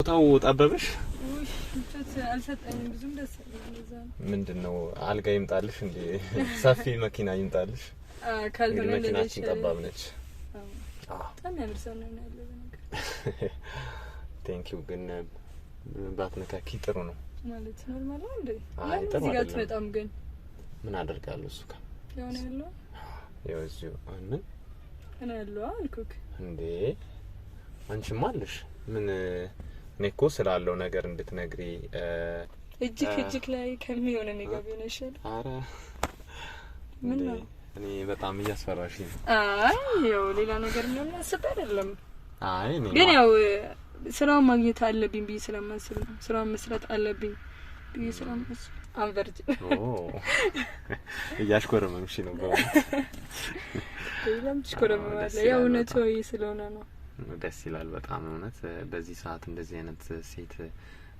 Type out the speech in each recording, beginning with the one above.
ቦታው ጠበብሽ? ምቾት አልሰጠኝም ብዙም ደስ አይልም። ምንድነው አልጋ ይምጣልሽ እንዴ? ሰፊ መኪና ይምጣልሽ። ካልሆነ መኪናችን ጠባብ ነች። በጣም ያምር ሰው ነው ያለው ነገር። Thank you። ግን ባትነካኪ ጥሩ ነው ማለት normal ነው እንዴ? አይ ጥሩ እዚህ ጋር አይደለም። አትመጣም ግን ምን አደርጋለሁ እሱ ጋር የሆነ ያለው ያው እዚሁ ምን እኔ ያለው አልኩክ እንዴ? አንቺማ አለሽ። ምን እኔ እኮ ስላለው ነገር እንድትነግሪ እጅክ እጅክ ላይ ከሚሆነ እኔ ጋር ቢሆን አይሻልም? አረ ምን ነው እኔ በጣም እያስፈራሽኝ ነው። አይ ያው ሌላ ነገር ምናምን አስቤ አይደለም። አይ እኔ ግን ያው ስራውን ማግኘት አለብኝ ብዬ ስለማስብ ነው። ስራውን መስራት አለብኝ ብዬ ስለማስብ I'm virgin እያሽኮረመምሽ ነው በእውነት። ሌላም ትሽኮረመማለህ። ያው እውነቱ ይሄ ስለሆነ ነው። ደስ ይላል በጣም እውነት። በዚህ ሰዓት እንደዚህ አይነት ሴት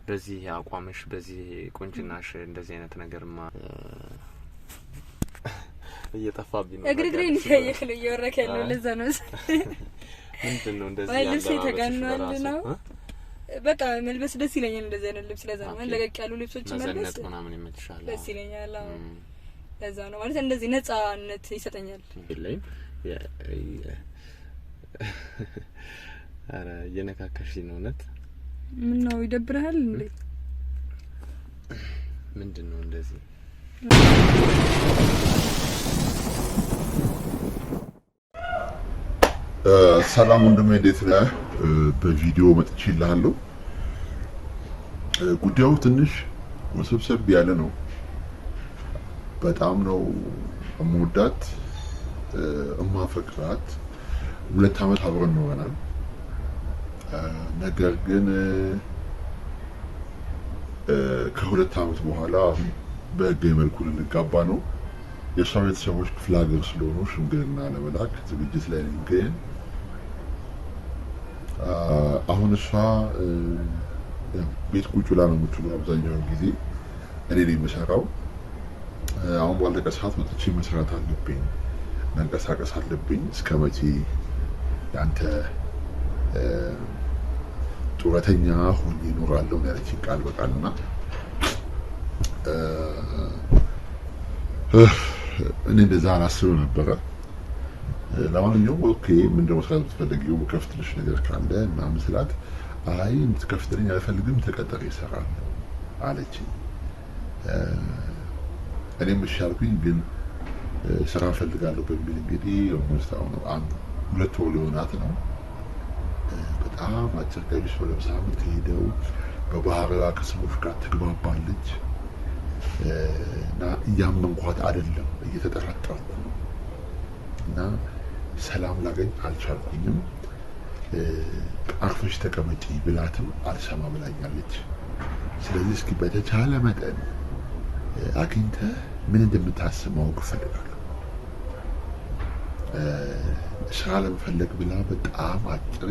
በዚህ አቋምሽ በዚህ ቁንጅናሽ እንደዚህ አይነት ነገርማ እየጠፋብኝ ነው። እግር እግሬን እያየህ ነው እያወራክ ያለው ለዛ ነው። ምንድን ነው እንደዚህ አይ ልብሴ ያለባበስሽ ተጋኗል በራሱ? ነው። በቃ መልበስ ደስ ይለኛል እንደዚህ አይነት ልብስ። ለዛ ነው ለቀቅ ያሉ ልብሶች መልበስ መዘነጥ ምናምን ይመችሻል? ደስ ይለኛል። አዎ ለዛ ነው ማለት እንደዚህ ነጻነት ይሰጠኛል። የለኝም። ኧረ እየነካካሽኝ ነው እውነት። ምን ነው ይደብርሃል እንዴ? ምንድን ነው እንደዚህ? ሰላም ወንድሜ እንዴት ነህ? በቪዲዮ መጥቼልሃለሁ። ጉዳዩ ትንሽ ወሰብሰብ ያለ ነው። በጣም ነው እምወዳት እማፈቅራት። 2 ዓመት አብረን ኖረናል። ነገር ግን ከ2 ዓመት በኋላ በህጋዊ መልኩ ልንጋባ ነው። የእሷ ቤተሰቦች ክፍለ ሀገር ስለሆኑ ሽምግልና ለመላክ ዝግጅት ላይ ነኝ። ግን አሁን እሷ ቤት ቁጭ ብላ ነው የምትውለው አብዛኛውን ጊዜ። እኔ ነኝ የምሰራው። አሁን ባለቀ ሰዓት ወጥቼ መስራት አለብኝ፣ መንቀሳቀስ አለብኝ። እስከ መቼ ያንተ ጡረተኛ ሆኜ እኖራለሁ ነው ያለችኝ ቃል በቃል። እና እኔ እንደዛ አላስብም ነበረ። ለማንኛውም okay ምንድነው መስራት የምትፈልጊው? ከፍትልሽ ነገር ካለ ምናምን ስላት አይ እንድትከፍትልኝ አልፈልግም፣ ተቀጥሬ እሰራለሁ አለችኝ። እኔም እሺ አልኩኝ። ግን ስራ እፈልጋለሁ በሚል እንግዲህ almost አሁን 2 ወር ሊሆናት ነው። በጣም አጭር ቀሚስ ለብሳ የምትሄደው በባህሪዋ ከሰዎች ጋር ትግባባለች። እና እያመንኳት አይደለም፣ እየተጠራጠርኩ ነው። እና ሰላም ላገኝ አልቻልኩኝም። አርፈሽ ተቀመጪ ብላትም አልሰማ ብላኛለች። ስለዚህ እስኪ በተቻለ መጠን አግኝተህ ምን እንደምታስብ ማወቅ እፈልጋለሁ። ስራ ለመፈለግ ብላ በጣም አጭር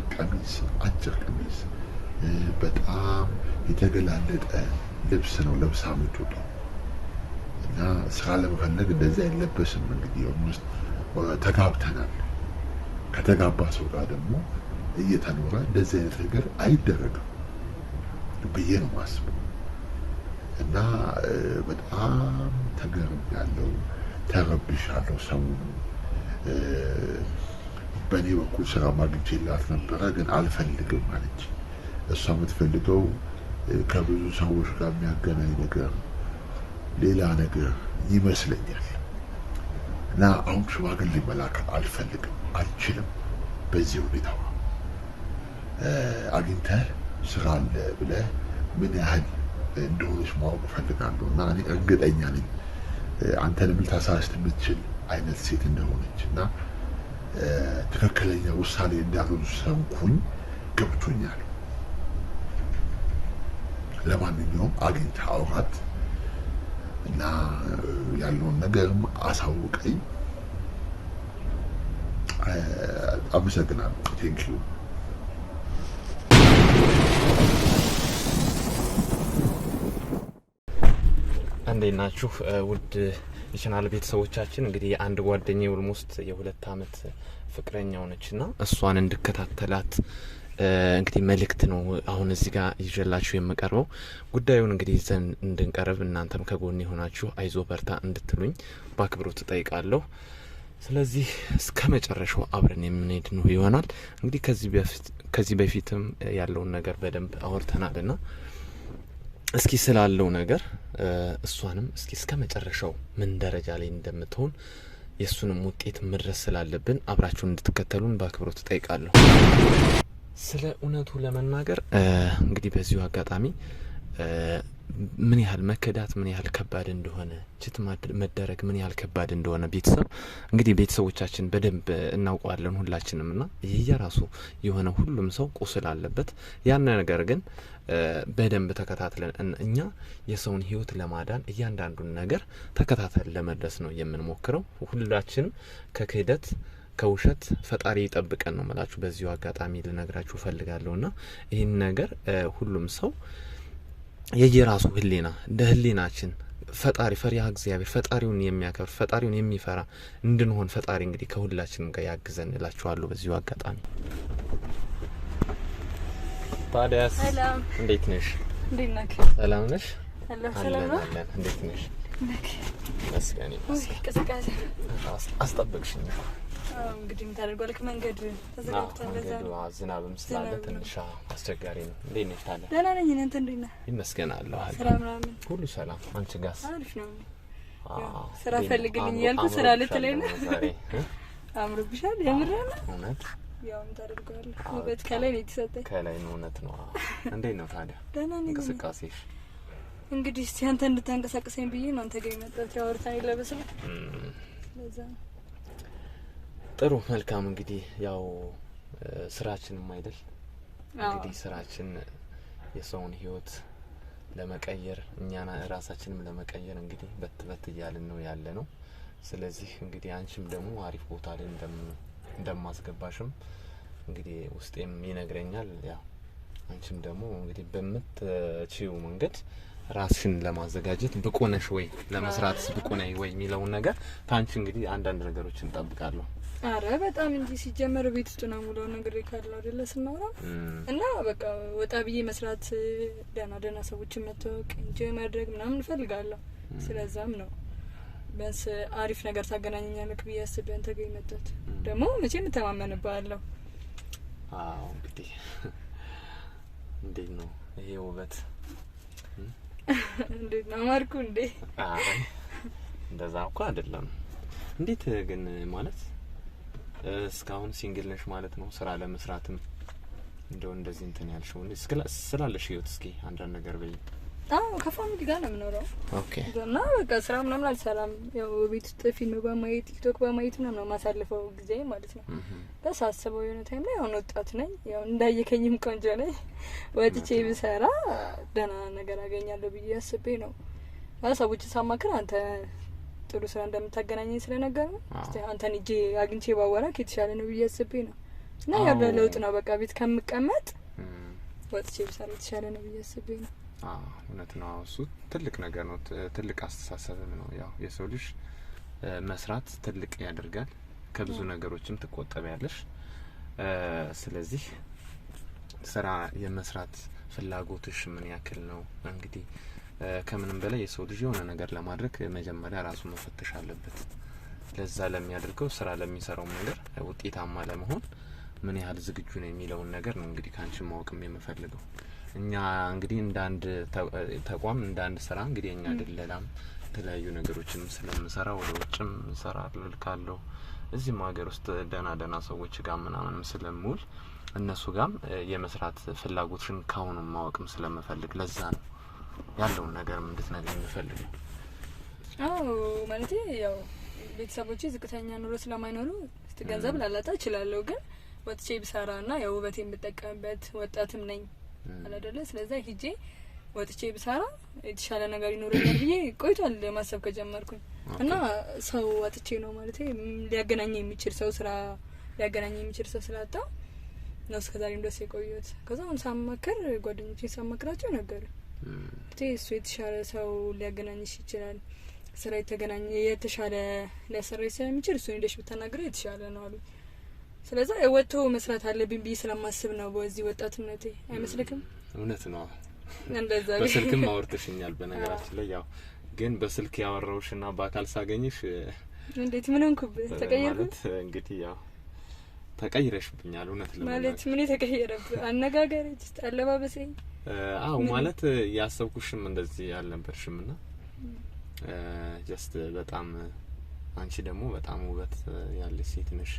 ቀሚስ በጣም የተገላለጠ ልብስ ነው ለብሳ የምትወጣው። እና ስራ ለመፈለግ እንደዚህ አይለበስም። እንግዲህ almost ተጋብተናል። ከተጋባ ሰው ጋር ደግሞ እየተኖረ እንደዚህ አይነት ነገር አይደረግም ብዬ ነው የማስበው። እና በጣም ተገርሜያለሁ፣ ተረብሻለሁ። ሰሞኑን በእኔ በኩል ስራ ማግኝቼላት ነበረ፣ ግን አልፈልግም አለች። እሷ የምትፈልገው ከብዙ ሰዎች ጋር የሚያገናኝ ነገር ሌላ ነገር ይመስለኛል። እና አሁን ሽማግሌ መላክ አልፈልግም፣ አልችልም። በዚህ ሁኔታ አግኝተህ ስራ አለ ብለህ ምን ያህል እንደሆነች ማወቅ እፈልጋለሁ። እና እኔ እርግጠኛ ነኝ አንተንም ልታሳስት የምትችል አይነት ሴት እንደሆነች እና ትክክለኛ ውሳኔ እንዳልወሰንኩኝ ገብቶኛል። ለማንኛውም አግኝተህ አውራት እና ያለውን ነገርም አሳውቀኝ። አመሰግናለሁ። Thank you። እንዴት ናችሁ ውድ የቻናል ቤተሰቦቻችን? እንግዲህ አንድ ጓደኛዬ almost የ2 አመት ፍቅረኛው ነችና እሷን እንድከታተላት እንግዲህ መልእክት ነው አሁን እዚህ ጋር ይዤላችሁ የምቀርበው። ጉዳዩን እንግዲህ ይዘን እንድንቀርብ እናንተም ከጎን የሆናችሁ አይዞ በርታ እንድትሉኝ በአክብሮት እጠይቃለሁ። ስለዚህ እስከ መጨረሻው አብረን የምንሄድ ነው ይሆናል። እንግዲህ ከዚህ በፊትም ያለውን ነገር በደንብ አውርተናልና እስኪ ስላለው ነገር እሷንም እስኪ እስከ መጨረሻው ምን ደረጃ ላይ እንደምትሆን የእሱንም ውጤት መድረስ ስላለብን አብራችሁን እንድትከተሉን በአክብሮት እጠይቃለሁ። ስለ እውነቱ ለመናገር እንግዲህ በዚሁ አጋጣሚ ምን ያህል መከዳት ምን ያህል ከባድ እንደሆነ፣ cheat መደረግ ምን ያህል ከባድ እንደሆነ ቤተሰብ እንግዲህ ቤተሰቦቻችን በደንብ እናውቀዋለን ሁላችንም ና የየራሱ የሆነ ሁሉም ሰው ቁስል አለበት። ያን ነገር ግን በደንብ ተከታትለን እኛ የሰውን ሕይወት ለማዳን እያንዳንዱን ነገር ተከታተል ለመድረስ ነው የምንሞክረው። ሁላችንም ከክህደት ከውሸት ፈጣሪ ይጠብቀን ነው መላችሁ። በዚሁ አጋጣሚ ልነግራችሁ እፈልጋለሁ ና ይህን ነገር ሁሉም ሰው የየራሱ ህሊና እንደ ህሊናችን ፈጣሪ ፈሪሃ እግዚአብሔር ፈጣሪውን የሚያከብር ፈጣሪውን የሚፈራ እንድንሆን ፈጣሪ እንግዲህ ከሁላችንም ጋር ያግዘን እላችኋለሁ። በዚሁ አጋጣሚ ታዲያስ እንዴት ነሽ? እንዴት ነህ? ሰላም ነሽ? ሰላም ነው። አለን። እንዴት ነሽ? ይመስገን ይመስገን። ቅዝቃዜ አስጠበቅሽኝ እኮ። እንግዲህ ምን ታደርጓለህ? መንገድ ተዘጋግቷል። ለዛ መንገዱ ዝናብም ስላለ ትንሽ አስቸጋሪ ነው። እንዴት ነሽ ታዲያ? ደህና ነኝ። እናንተ እንዴት ነህ? ይመስገን አለሁ። ስራ ምናምን ሁሉ ሰላም። አንቺ ጋስ? አሪፍ ነው። ስራ ፈልግልኝ እያልኩ ስራ ልትለኝ ነው። አምሮብሻል። የምር ነው። እውነት ያው ምን ታደርገዋለህ? ውበት ከላይ ነው የተሰጠኝ። ከላይ ነው። እውነት ነው። እንዴት ነው ታዲያ? ደህና ነኝ። እንቅስቃሴሽ? እንግዲህ እስቲ አንተ እንድታንቀሳቅሰኝ ብዬ ነው አንተ ጋር የመጣሁት። ያው አውርተን የለ በስልክ ለዛ ነው። ጥሩ መልካም። እንግዲህ ያው ስራችንም አይደል እንግዲህ ስራችን የሰውን ህይወት ለመቀየር እኛና ራሳችንም ለመቀየር እንግዲህ በት በት እያልን ነው ያለ ነው። ስለዚህ እንግዲህ አንቺም ደግሞ አሪፍ ቦታ ላይ እንደማስገባሽም እንግዲህ ውስጤም ይነግረኛል። ያው አንቺም ደግሞ እንግዲህ በምትችይው መንገድ ራስሽን ለማዘጋጀት ብቁ ነሽ ወይ፣ ለመስራት ብቁ ነሽ ወይ የሚለውን ነገር ከአንቺ እንግዲህ አንዳንድ ነገሮችን እንጠብቃለሁ። አረ በጣም እንጂ ሲጀመር ቤት ውስጥ ነው ሙሉ ነገር ካለው አይደለ ስናወራ እና በቃ ወጣ ብዬ መስራት ደህና ደህና ሰዎችን መተዋወቅ enjoy ማድረግ ምናምን እፈልጋለሁ። ስለዛም ነው ቢያንስ አሪፍ ነገር ታገናኘኛለህ ብዬ አስቤ አንተ ጋር የመጣሁት። ደግሞ መቼም እተማመንብሃለሁ። አዎ እንግዲህ እንዴት ነው ይሄ ውበት? እንዴት ነው አማርኩ እንዴ? አይ እንደዛ እኮ አይደለም። እንዴት ግን ማለት እስካሁን single ነሽ ማለት ነው? ስራ ለመስራትም እንደው እንደዚህ እንትን ያልሽው ስላለሽ ህይወት እስኪ አንዳንድ ነገር በይ። አዎ ከ family ጋር ነው የምኖረው። okay። እና በቃ ስራ ምናምን አልሰራም። ያው ቤት ውስጥ ፊልም በማየት ቲክቶክ በማየት ምናምን ነው የማሳልፈው ጊዜ ማለት ነው። ሳስበው የሆነ time ላይ አሁን ወጣት ነኝ፣ ያው እንዳየከኝም ቆንጆ ነኝ። ወጥቼ ብሰራ ደህና ነገር አገኛለሁ ብዬ አስቤ ነው። ሰዎችን ሳማክር አንተ ጥሩ ስራ እንደምታገናኘኝ ስለነገር ነው አንተን እጄ አግኝቼ ባወራክ የተሻለ ነው ብዬ አስቤ ነው። እና ያው ለውጥ ነው በቃ ቤት ከምቀመጥ ወጥቼ ብሰራ የተሻለ ነው ብዬ አስቤ ነው። እውነት ነው። እሱ ትልቅ ነገር ነው። ትልቅ አስተሳሰብም ነው። ያው የሰው ልጅ መስራት ትልቅ ያደርጋል። ከብዙ ነገሮችም ትቆጠቢያለሽ። ስለዚህ ስራ የመስራት ፍላጎትሽ ምን ያክል ነው? እንግዲህ ከምንም በላይ የሰው ልጅ የሆነ ነገር ለማድረግ መጀመሪያ ራሱ መፈተሽ አለበት። ለዛ ለሚያደርገው ስራ ለሚሰራውም ነገር ውጤታማ ለመሆን ምን ያህል ዝግጁ ነው የሚለውን ነገር ነው እንግዲህ ካንቺ ማወቅም የምፈልገው። እኛ እንግዲህ እንደ አንድ ተቋም እንደ አንድ ስራ እንግዲህ እኛ ድለላም የተለያዩ ነገሮችንም ስለምሰራ ወደ ውጭም እሰራለሁ፣ እልካለሁ። እዚህም ሀገር ውስጥ ደህና ደህና ሰዎች ጋር ምናምንም ስለምውል እነሱ ጋርም የመስራት ፍላጎትሽን ካሁኑ ማወቅም ስለምፈልግ ለዛ ነው ያለውን ነገርም እንድትነግሪኝ የምፈልገው። አዎ ማለቴ ያው ቤተሰቦቼ ዝቅተኛ ኑሮ ስለማይኖሩ ገንዘብ ላላጣ እችላለሁ፣ ግን ወጥቼ ብሰራና ያው ውበቴን ብጠቀምበት ወጣትም ነኝ አይደለ? ስለዛ ሂጄ ወጥቼ ብሰራ የተሻለ ነገር ይኖረኛል ብዬ ቆይቷል ማሰብ ከጀመርኩኝ። እና ሰው ወጥቼ ነው ማለቴ ሊያገናኝ የሚችል ሰው ስራ ሊያገናኝ የሚችል ሰው ስላጣ ነው እስከዛሬም ድረስ የቆየሁት። ከዛ አሁን ሳማክር ጓደኞቼን ሳማክራቸው ነገር እሱ የተሻለ ሰው ሊያገናኝሽ ይችላል፣ ስራ የተገናኘ የተሻለ ሊያሰራሽ ስለሚችል እሱን ሄደሽ ብታናግሪው የተሻለ ነው አሉ። ስለዛ ወጥቶ መስራት አለብኝ ብዬ ስለማስብ ነው በዚህ ወጣትነቴ። አይመስልክም? እውነት ነው። እንደዛ በስልክም አውርተሽኛል በነገራችን ላይ። ያው ግን በስልክ ያወራውሽና በአካል ሳገኝሽ እንዴት ምን ሆንኩብህ? ተቀየርኩ ማለት እንግዲህ ያው ተቀይረሽብኛል። እውነት ለመናገር ማለት ምን የተቀየረብህ? አነጋገሬ፣ አለባበሴ? አዎ ማለት ያሰብኩሽም እንደዚህ አልነበርሽምና just በጣም አንቺ ደግሞ በጣም ውበት ያለሽ ሴት ነሽ።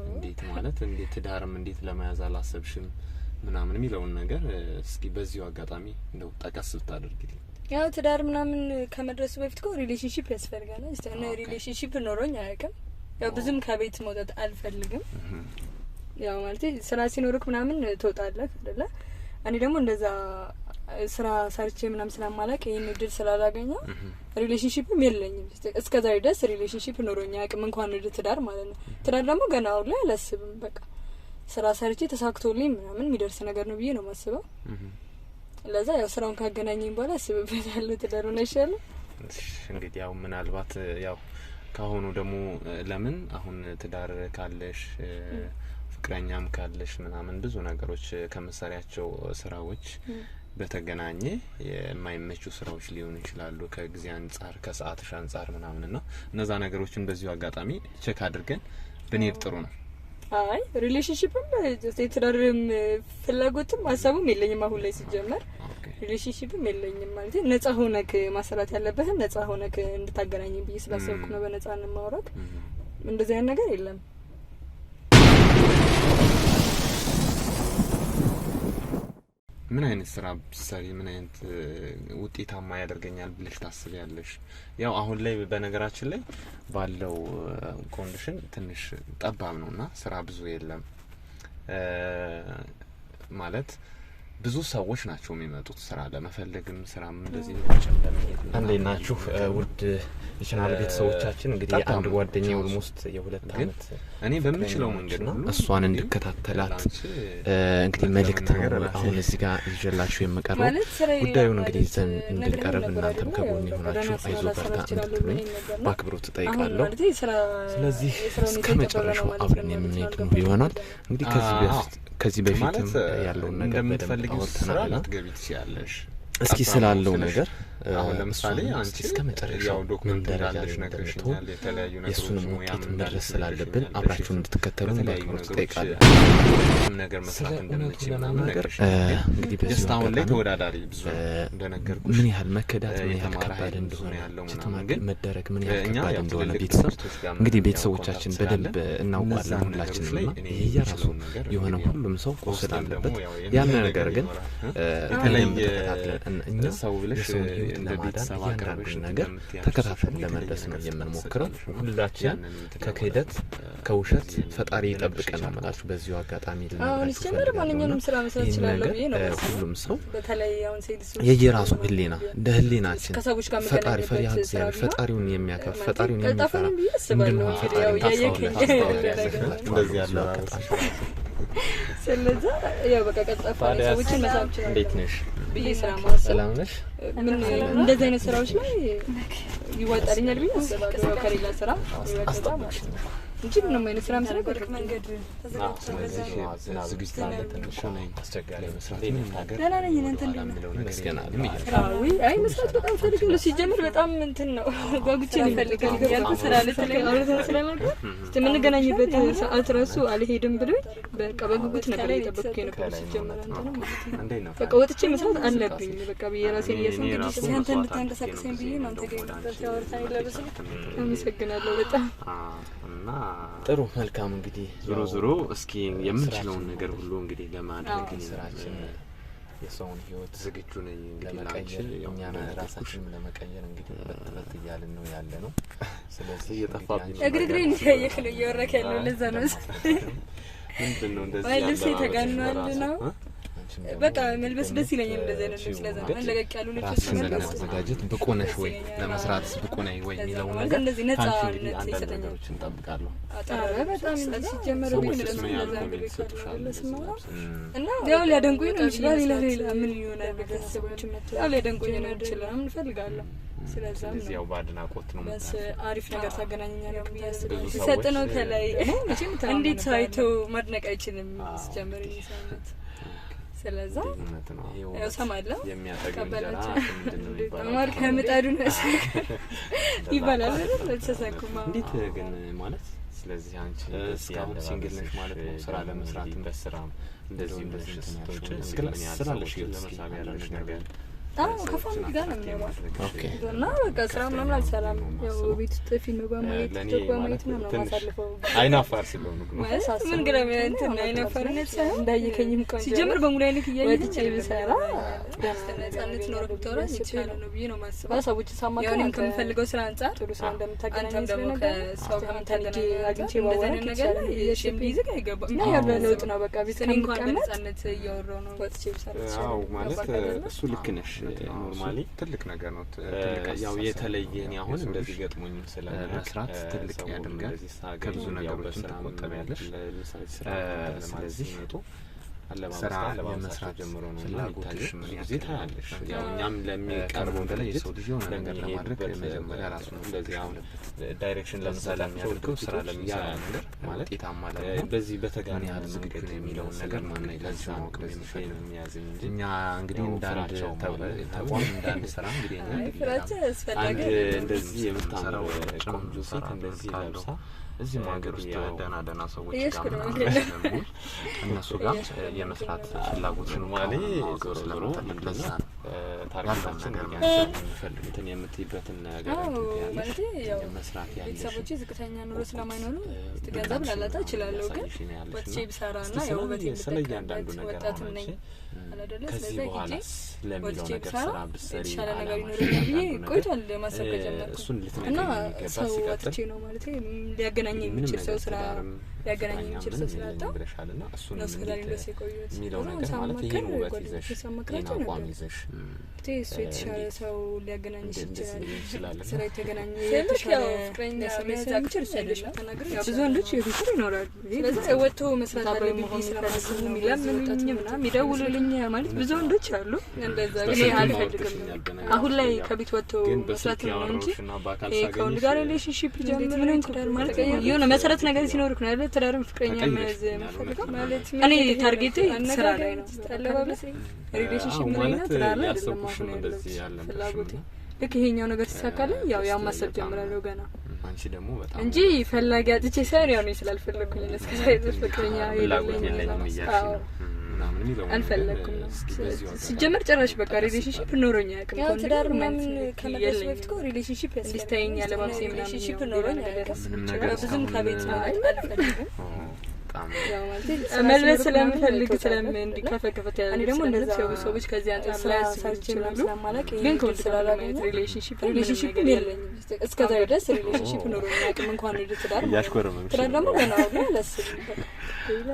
እንዴት ማለት እንዴት ትዳርም እንዴት ለመያዝ አላሰብሽም ምናምን የሚለውን ነገር እስኪ በዚሁ አጋጣሚ እንደው ጠቀስ ብታደርጊልኝ። ያው ትዳር ምናምን ከመድረሱ በፊት እኮ relationship ያስፈልጋል። እስቲ እኔ relationship ኖሮኝ አያውቅም። ያው ብዙም ከቤት መውጣት አልፈልግም። ያው ማለት ስራ ሲኖርክ ምናምን ትወጣለህ አይደለ? እኔ ደግሞ እንደዛ ስራ ሰርቼ ምናምን ስለማላውቅ ይሄን እድል ስላላገኘው relationship ም የለኝም። እስከ ዛሬ ድረስ relationship ኖሮኝ አያውቅም፣ እንኳን ወደ ትዳር ማለት ነው። ትዳር ደግሞ ገና አሁን ላይ አላስብም። በቃ ስራ ሰርቼ ተሳክቶልኝ ምናምን የሚደርስ ነገር ነው ብዬ ነው የማስበው። ለዛ ያው ስራውን ካገናኘኝ በኋላ አስብበታለሁ። ትዳሩን አይሻልም? እንግዲህ ያው ምናልባት ያው ካሁኑ ደግሞ ለምን አሁን ትዳር ካለሽ ፍቅረኛም ካለሽ ምናምን ብዙ ነገሮች ከምትሰሪያቸው ስራዎች በተገናኘ የማይመቹ ስራዎች ሊሆኑ ይችላሉ፣ ከጊዜ አንጻር ከሰዓትሽ አንጻር ምናምን እና እነዛ ነገሮችን በዚሁ አጋጣሚ check አድርገን ብንሄድ ጥሩ ነው። አይ relationship ም የትዳርም ፍላጎትም ሀሳቡም የለኝም አሁን ላይ ሲጀመር relationship ም የለኝም። ማለት ነጻ ሆነክ ማሰራት ያለበትን ነጻ ሆነክ እንድታገናኘኝ ብዬ ስላሰብኩ ነው በነጻ ማውራት። እንደዚህ አይነት ነገር የለም። ምን አይነት ስራ ብትሰሪ ምን አይነት ውጤታማ ያደርገኛል ብለሽ ታስቢያለሽ? ያው አሁን ላይ በነገራችን ላይ ባለው condition ትንሽ ጠባብ ነውና ስራ ብዙ የለም። ማለት ብዙ ሰዎች ናቸው የሚመጡት ስራ ለመፈለግም ስራም እንደዚህ እንዴት ናችሁ ውድ የቻናል ቤተሰቦቻችን? እንግዲህ አንድ ጓደኛዬ almost የሁለት አመት እኔ በምችለው መንገድ ሁሉ እሷን እንድከታተላት እንግዲህ መልእክት ነው አሁን እዚህ ጋር ይዤላችሁ የምቀርበው። ጉዳዩን እንግዲህ ይዘን እንድንቀርብ እናንተም ከጎን የሆናችሁ አይዞህ በርታ እንድትሉኝ በአክብሮት እጠይቃለሁ። ስለዚህ እስከ መጨረሻው አብረን የምንሄድ ነው ይሆናል። እንግዲህ ከዚህ በፊትም ያለውን ነገር በደንብ አውርተናል። እስኪ ስላለው ነገር አሁን ለምሳሌ አንቺ እስከ መጨረሻው document ደረጃ እንዳለሽ ነግረሽኛል። የተለያዩ ነገሮች የሱንም ውጤት መድረስ ስላለብን አብራችሁን እንድትከተሉ በአክብሮት እጠይቃለሁ። ነገር መስራት እንደምችል ምናምን እንግዲህ በዚህ አሁን ላይ ተወዳዳሪ ብዙ እንደነገርኩሽ ምን ያህል መከዳት ምን ያህል ከባድ እንደሆነ cheat መደረግ ምን ያህል ከባድ እንደሆነ ቤተሰብ እንግዲህ ቤተሰቦቻችን በደንብ እናውቃለን ሁላችንም። እና የየራሱ የሆነ ሁሉም ሰው ቁስል አለበት። ያን ነገር ግን በደንብ ተከታትለን እኛ የሰውን ህይወት ለማዳን እያንዳንዱን ነገር ተከታትለን ለመድረስ ነው የምንሞክረው። ሁላችን ከክህደት ከውሸት ፈጣሪ ይጠብቀን ነው የምላችሁ። በዚሁ አጋጣሚ ልነግራችሁ ማንኛውንም ስራ መስራት እችላለሁ ብዬ ነው። ሁሉም ሰው በተለይ አሁን sales የየራሱ ህሊና እንደ ህሊናችን ከሰዎች ጋር ፈጣሪ ፈሪሃ እግዚአብሔር ፈጣሪውን የሚያከብር ፈጣሪውን የሚፈራ እንድንሆን ፈጣሪ እንደዚህ ያለው ስለዛ ያው በቃ ቀልጣፋ ሰዎችን መሳብ እችላለሁ። እንዴት ነሽ ብዬ ስለማስብ ሰላም ነሽ? ምን እንደዚህ አይነት ስራዎች ላይ ይዋጣልኛል ብዬ አስባለሁ። ከሌላ ስራ ይበልጣል እንጂ ምንም አይነት ስራ መስራት መንገድ ዝግጅት አለ። ትንሽ አስቸጋሪ መስራት ደህና ነኝ። እናንተ እንዴት ነው? አይ መስራት በጣም ፈልጋለሁ። ሲጀምር በጣም እንትን ነው ጓጉቼ ነው እፈልጋለሁ ያልኩት ስራ ለተለይ አውርተን ስለነበር የምንገናኝበት ሰዓት ራሱ አልሄድም ብሎኝ በቃ በጉጉት ነበር እየጠበቅኩ የነበረው። ሲጀመር አንተንም ማለት ነው በቃ ወጥቼ መስራት አለብኝ በቃ ብዬ ራሴን እያሰብኩ አንተ እንድታንቀሳቅሰኝ ብዬ ነው አንተ ጋር የመጣሁት። ያወርታኝ ለበስልክ አመሰግናለሁ በጣም። እና ጥሩ መልካም። እንግዲህ ዞሮ ዞሮ እስኪ የምንችለውን ነገር ሁሉ እንግዲህ ለማድረግ ስራችን የሰውን ህይወት ዝግጁ ነኝ እንግዲህ ለመቀየር እኛን ራሳችንም ለመቀየር እንግዲህ በት እያልን ነው ያለ ነው። ስለዚህ እየጠፋብኝ እግር እግሬን እያየህ ነው እያወራህ ያለው ለዛ ነው። ምንድን ነው እንደዚህ ወይ ልብሴ ተጋኗል ነው አንቺም ደግሞ በቃ መልበስ ደስ ይለኛል እንደዚህ አይነት ልብስ። ለዛ ነው ለቀቅ ያሉ ልብሶች ራስሽን መልበስ ለማዘጋጀት ብቁ ነሽ ወይ፣ ለመስራት ብቁ ነሽ ወይ የሚለውን ማለት ነገር እንደዚህ ከአንቺ ነፃነት እንግዲህ አንዳንድ ይሰጠኛል። ነገሮችን እጠብቃለሁ። ኧረ በጣም እንጂ ሲጀመር ሰዎች ቤት ምን ያህል ለዛ comment ይሰጡሻል እንደዚህ ለብሰሽ? እና ያው ሊያደንቁኝ ነው ይችላል። ሌላ ሌላ ምን ይሆናል? ቤተሰቦች መጥተው ያው ሊያደንቁኝ ነው ይችላል። ምን እፈልጋለሁ። ስለዛም ስለዚህ ነው ያው በአድናቆት ነው ቢያንስ የምታልፊው። አሪፍ ነገር ታገናኘኛለህ ብዬ አስባለሁ። ብዙ ሲሰጥ ሰዎች ነው ከላይ እንዴት ሰው አይቶ ማድነቅ አይችልም? ሲጀመር የኔ ሰውነት ስለዛ እውነት ነው። ይሄ ያው ውበት እሰማለሁ የሚያጠግብ እንጀራ ቀበላቸው ምንድን ነው የሚባለው? ማር ከምጣዱ ነው ይባላል አይደል? አልተሳሳትኩም። አዎ። እንዴት ግን ማለት ስለዚህ አንቺ እስካሁን single ነሽ ማለት ነው? ስራ ለመስራት በስራም እንደዚህ እንደዚህ እንደዚህ እንትን ስትወጪ ያልሽው እስኪ ምን ያህል ስላለሽ ሰዎችን ህይወት እስኪ ለመሳብ ያለሽ ያለሽ ነገር ነገር አዎ ከ family ጋር ነው የምኖረው okay እና በቃ ስራ ምናምን አልሰራም። ያው ቤት ውስጥ ፊልም በማየት ለእኔ ቲክቶክ በማየት ማለት ምናምን ነው ትንሽ የማሳልፈው። አይናፋር ስለሆንኩ ነው። ማለት ምን ግራ እንትን አይናፋርነት ሳይሆን እንዳየከኝም ቆንጆ ሲጀምር በሙሉ አይነት እያየኸኝ ወጥቼ ብሰራ ነጻነት ኖሮ ብታወራኝ የተሻለ ነው ብዬ ነው የማስበው። ሰዎች ሳማክር ያው እኔም አንተ ከምፈልገው ስራ አንጻር ጥሩ ስራ እንደምታገናኘኝ አንተም ደግሞ ስለነገረኝ ከሰው አንተን ከምታገናኘው አንጻር አግኝቼ እንደዚህ ባወራክ አይነት ነገር የተሻለ ነው ብዬ shame ሊይዝህ አይገባም። እና ያው ለለውጥ ነው በቃ ቤት እኔ እንኳን ከምቀመጥ በነጻነት እያወራሁ ነው። ወጥቼ ብሰራ የተሻለ አዎ ነው። ማለት ገባህ አይደለ? እሱ ልክ ነሽ። normally ትልቅ ነገር ነው። ትልቅ ያው አስተሳሰብ የተለየ እኔ ነው። አሁን የሰው እንደዚህ ልጅ ገጥሞኝም ስለማያውቅ መስራት ትልቅ ሰውም ያደርጋል። እንደዚህ ሳገኝ ከብዙ ያው ነገሮችም በስራም ትቆጠቢያለሽ። ለምሳሌ ስራ ለማለት ስለዚህ ሲመጡ አለባበስ ስራ ከአለባበሳቸው የመስራት ጀምሮ ነው እና ፍላጎትሽ የሚታየው። ምን ብዙ ጊዜ ያክል ነው? ታያለሽ። ያው እኛም ለሚቀርበው ከምንም በላይ ድርጅት የሰው ልጅ የሆነ ነገር ለማድረግ ለሚሄድበት መጀመሪያ ራሱን እንደዚህ መፈተሽ አሁን አለበት። direction ለዛ ለምሳሌ ለሚያደርገው ስራ ለሚሰራው ነገር ማለት ውጤታማ ለመሆን በዚህ ምን በተጋነነ ያህል ዝግጁ መንገድ ነው የሚለውን ነገር ነው ስለማናይ ለዚህ ለዛ ነው ማወቅ እንደዚህ የምንፈልገው። የሚያዝኝ እንጂ እኛ እንግዲህ ያው እንደ አንድ ፍራቻውም አለ። ተቋም እንደ አንድ ስራ እንግዲህ እኛ አይ እንግዲህ ፍራቻ አስፈላጊ አንድ አይደለም። እንደዚህ የምታምር ስንሰራው ውጭም ቆንጆ ሴት እንሰራለን እንደዚህ ካለው ለብሳ እዚህም ሀገር ውስጥ ያው ደህና ደህና ሰዎች ጋር እያሽኮረመምክ ምናምን ነው። ስለምውል እነሱ ጋር የመስራት ፍላጎትሽን normally ማወቅ ዞሮ ዞሮ ስለምፈልግ ምንድን ለዛ ነው ነው ያለውን target ኣችን ነገር እንግዲህ መውሰድ አንቺ የምንፈልገው። እንትን የምትይበትን ነገር አዎ እንትን ትያለሽ። ማለቴ ያው መስራት ያለሽን ቤተሰቦቼ ዝቅተኛ ኑሮ ስለማይኖሩ ብቃትሽን ገንዘብ ላላጣ እችላለሁ፣ ግን እያሳየሽ ነው ያለሽ ወጥቼ እና ብሰራ እስኪ እና ያው ውበቴን ስለ እያንዳንዱ ብጠቀምበት ነገር ወጣትም አሁን ነኝ አንቺ አይደለ? ከዚህ ስለዛ ሂጄ በኋላስ ለሚለው ወጥቼ ነገር ብሰራ ስራ ብትሰሪ የተሻለ ነገር አላማሽ ይኖረኛል ብዬ እያንዳንዱ ነገር ቆይቷል ማሰብ ከጀመርኩ እሱን እና ልትነግሪኝ የሚገባ ሰው ሲቀጥል ወጥቼ ነው ማለት ሊያገናኝ ምንም የሚችል ነገር ሰው ስራ ትዳርም ሊያገናኝ ፍቅረኛ የሚችል ምንም ሰው የለኝም ስላጣሁ ብለሻል እና እሱንም ነው እስከዛሬ እንዴት ድረስ የቆየሁት። የሚለው ከዛ ነገር ማለት ይሄን ሳማክር ውበት ጓደኞቼ ይዘሽ ይሄን ሳማክራቸው አቋም ነበር ይዘሽ እንዴ እሱ የተሻለ እንዴት ሰው ሊያገናኝሽ እንደዚህ ይችላል ሊሆን ይችላል እና ስራ የተገናኘ ስልክ የተሻለ ያው ፍቅረኛ ሊያሰራ መያዝ ስለሚችል እሱ ያለሽ አይደለም። ብትናገሪ ያው የተሻለ ብዙ ወንዶች ነው። የፊትር ይኖራሉ። ስለዚህ ወጥቶ መስራት አብረው አለብኝ መሆን ብዬ ስለማስብ የሚፈልጉ ነው የሚለምኑኝ ምናምን የሚደውሉልኝ ማለት ብዙ ወንዶች አሉ። እንደዛ እኔ ግን በስልክም አልፈልግም። አውርተሽኛል በነገራችን አሁን ላይ ላይ ያው ከቤት ወጥቶ ግን መስራት በስልክ ነው እንጂ ያወራሁሽና በአካል ይሄ ከወንድ ሳገኝሽ ጋር relationship ጀምር ምንም ትዳር ማለት ተቀየረ። የሆነ መሰረት ነገር ሲኖርክ ነው አይደል? ትዳርም ፍቅረኛ መያዝ ተቀይረሽብኛል የምፈልገው እውነት ማለት እኔ target ኤ ስራ ላይ ነው። አለባበሴ relationship አዎ ላይ እና ማለት ትዳር ላይ አይደለም ያሰብኩሽም አሁን እንደዚህ ያለሁት አልነበርሽም ፍላጎቴ። እና ልክ ይሄኛው ነገር ሲሳካልኝ ያው ያን ማሰብ በጣም ጀምራለሁ ገና አንቺ ደግሞ በጣም እንጂ ፈላጊ አጥቼ ሳይሆን ያው እኔ ስላልፈለግኩኝ ነው እስከ ዛሬ ድረስ ፍቅረኛ ፍላጎት የሌለኝ። የለኝም እያልሽ አዎ ነው ምናምን የሚለው ነገር አልፈለግኩም ነው። እስኪ በዚሁ አጋጣሚ ሲጀመር ጭራሽ በቃ relationship ኖሮኝ አያውቅም። ያው ከወንድ ትዳር ጋር ምንም ምናምን አይነት ከመድረሱ የለኝም። በፊት እኮ relationship ያስፈልጋል። እንዲስተየኝ አለባበሴ ምናምን relationship ያው ኖሮኝ ሌላ ነገር አያውቅም። ምንም ነገር ብዙም እስካሁን ከቤት መውጣት አልፈልግም። በጣም ያው ማለቴ ስራ መልበስ ሲኖርክ ምናምን ስለምፈልግ ትወጣለህ ስለም አይደለ? እንዲከፈከፈት ያለ እኔ ደግሞ እንደዛ ያው ሰዎች ከዚህ አንጻር ስራ ላያስቡ ሰርቼ ምናምን ይችላሉ። ስለማላውቅ ይሄን ግን እድል ከወንድ ጋር ምንም አይነት ስላላገኘሁ relationship ምንም relationship ነገር የለኝም። የለኝም። እስከ ዛሬ ድረስ relationship ኖሮኝ አያውቅም እንኳን ወደ ትዳር ማለት ነው። እያሽኮረመምሽ ትዳር ነው። ደግሞ ገና ነው አላስብም። በቃ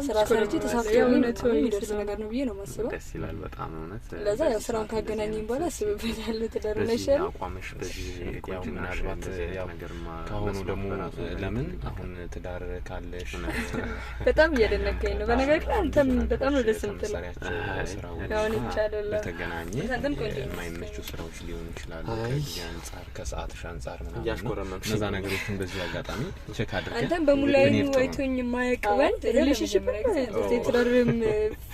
ስራ ሰርቼ ተሳክቶ ያው እውነቱ የሚደርስ ነገር ነው ብዬ ነው የማስበው። ደስ ይላል በጣም እውነት። ለዛ ያው በዚህ ስራውን ሰዓት ካገናኘኝ እንደዚህ በኋላ አይነት አስብበታለሁ። ትዳር በዚህ አይሻልም? አቋምሽ በዚህ ያው ቁንጅናሽ ምናልባት እንደዚህ አይነት ያው ነገር ከአሁኑ መስማት ደግሞ በራሱ ለምን ትልቅ አሁን ትዳር ካለሽ በጣም እያደነቀኝ ነው። በነገር ላይ አንተም በጣም ነው ደስ የምትለው። ከምትሰሪያቸው ስራዎች ያው እኔ ብቻ አይደለም። በተገናኘ አንተም ቆንጆ ነህ። የማይመቹ ስራዎች ሊሆኑ ይችላሉ። አይ። ከጊዜ አንጻር ከሰዓትሽ አንጻር ምናምን እና እያሽኮረመምሽ እነዛ ነገሮችን በዚሁ አጋጣሚ check አድርገን አንተም በሙሉ አይኑ ብንሄድ ጥሩ ነው። አይቶኝ የማያውቅ አዎ፣ ወንድ relationship ለመጀመሪያ ጊዜ ነው። የትዳርም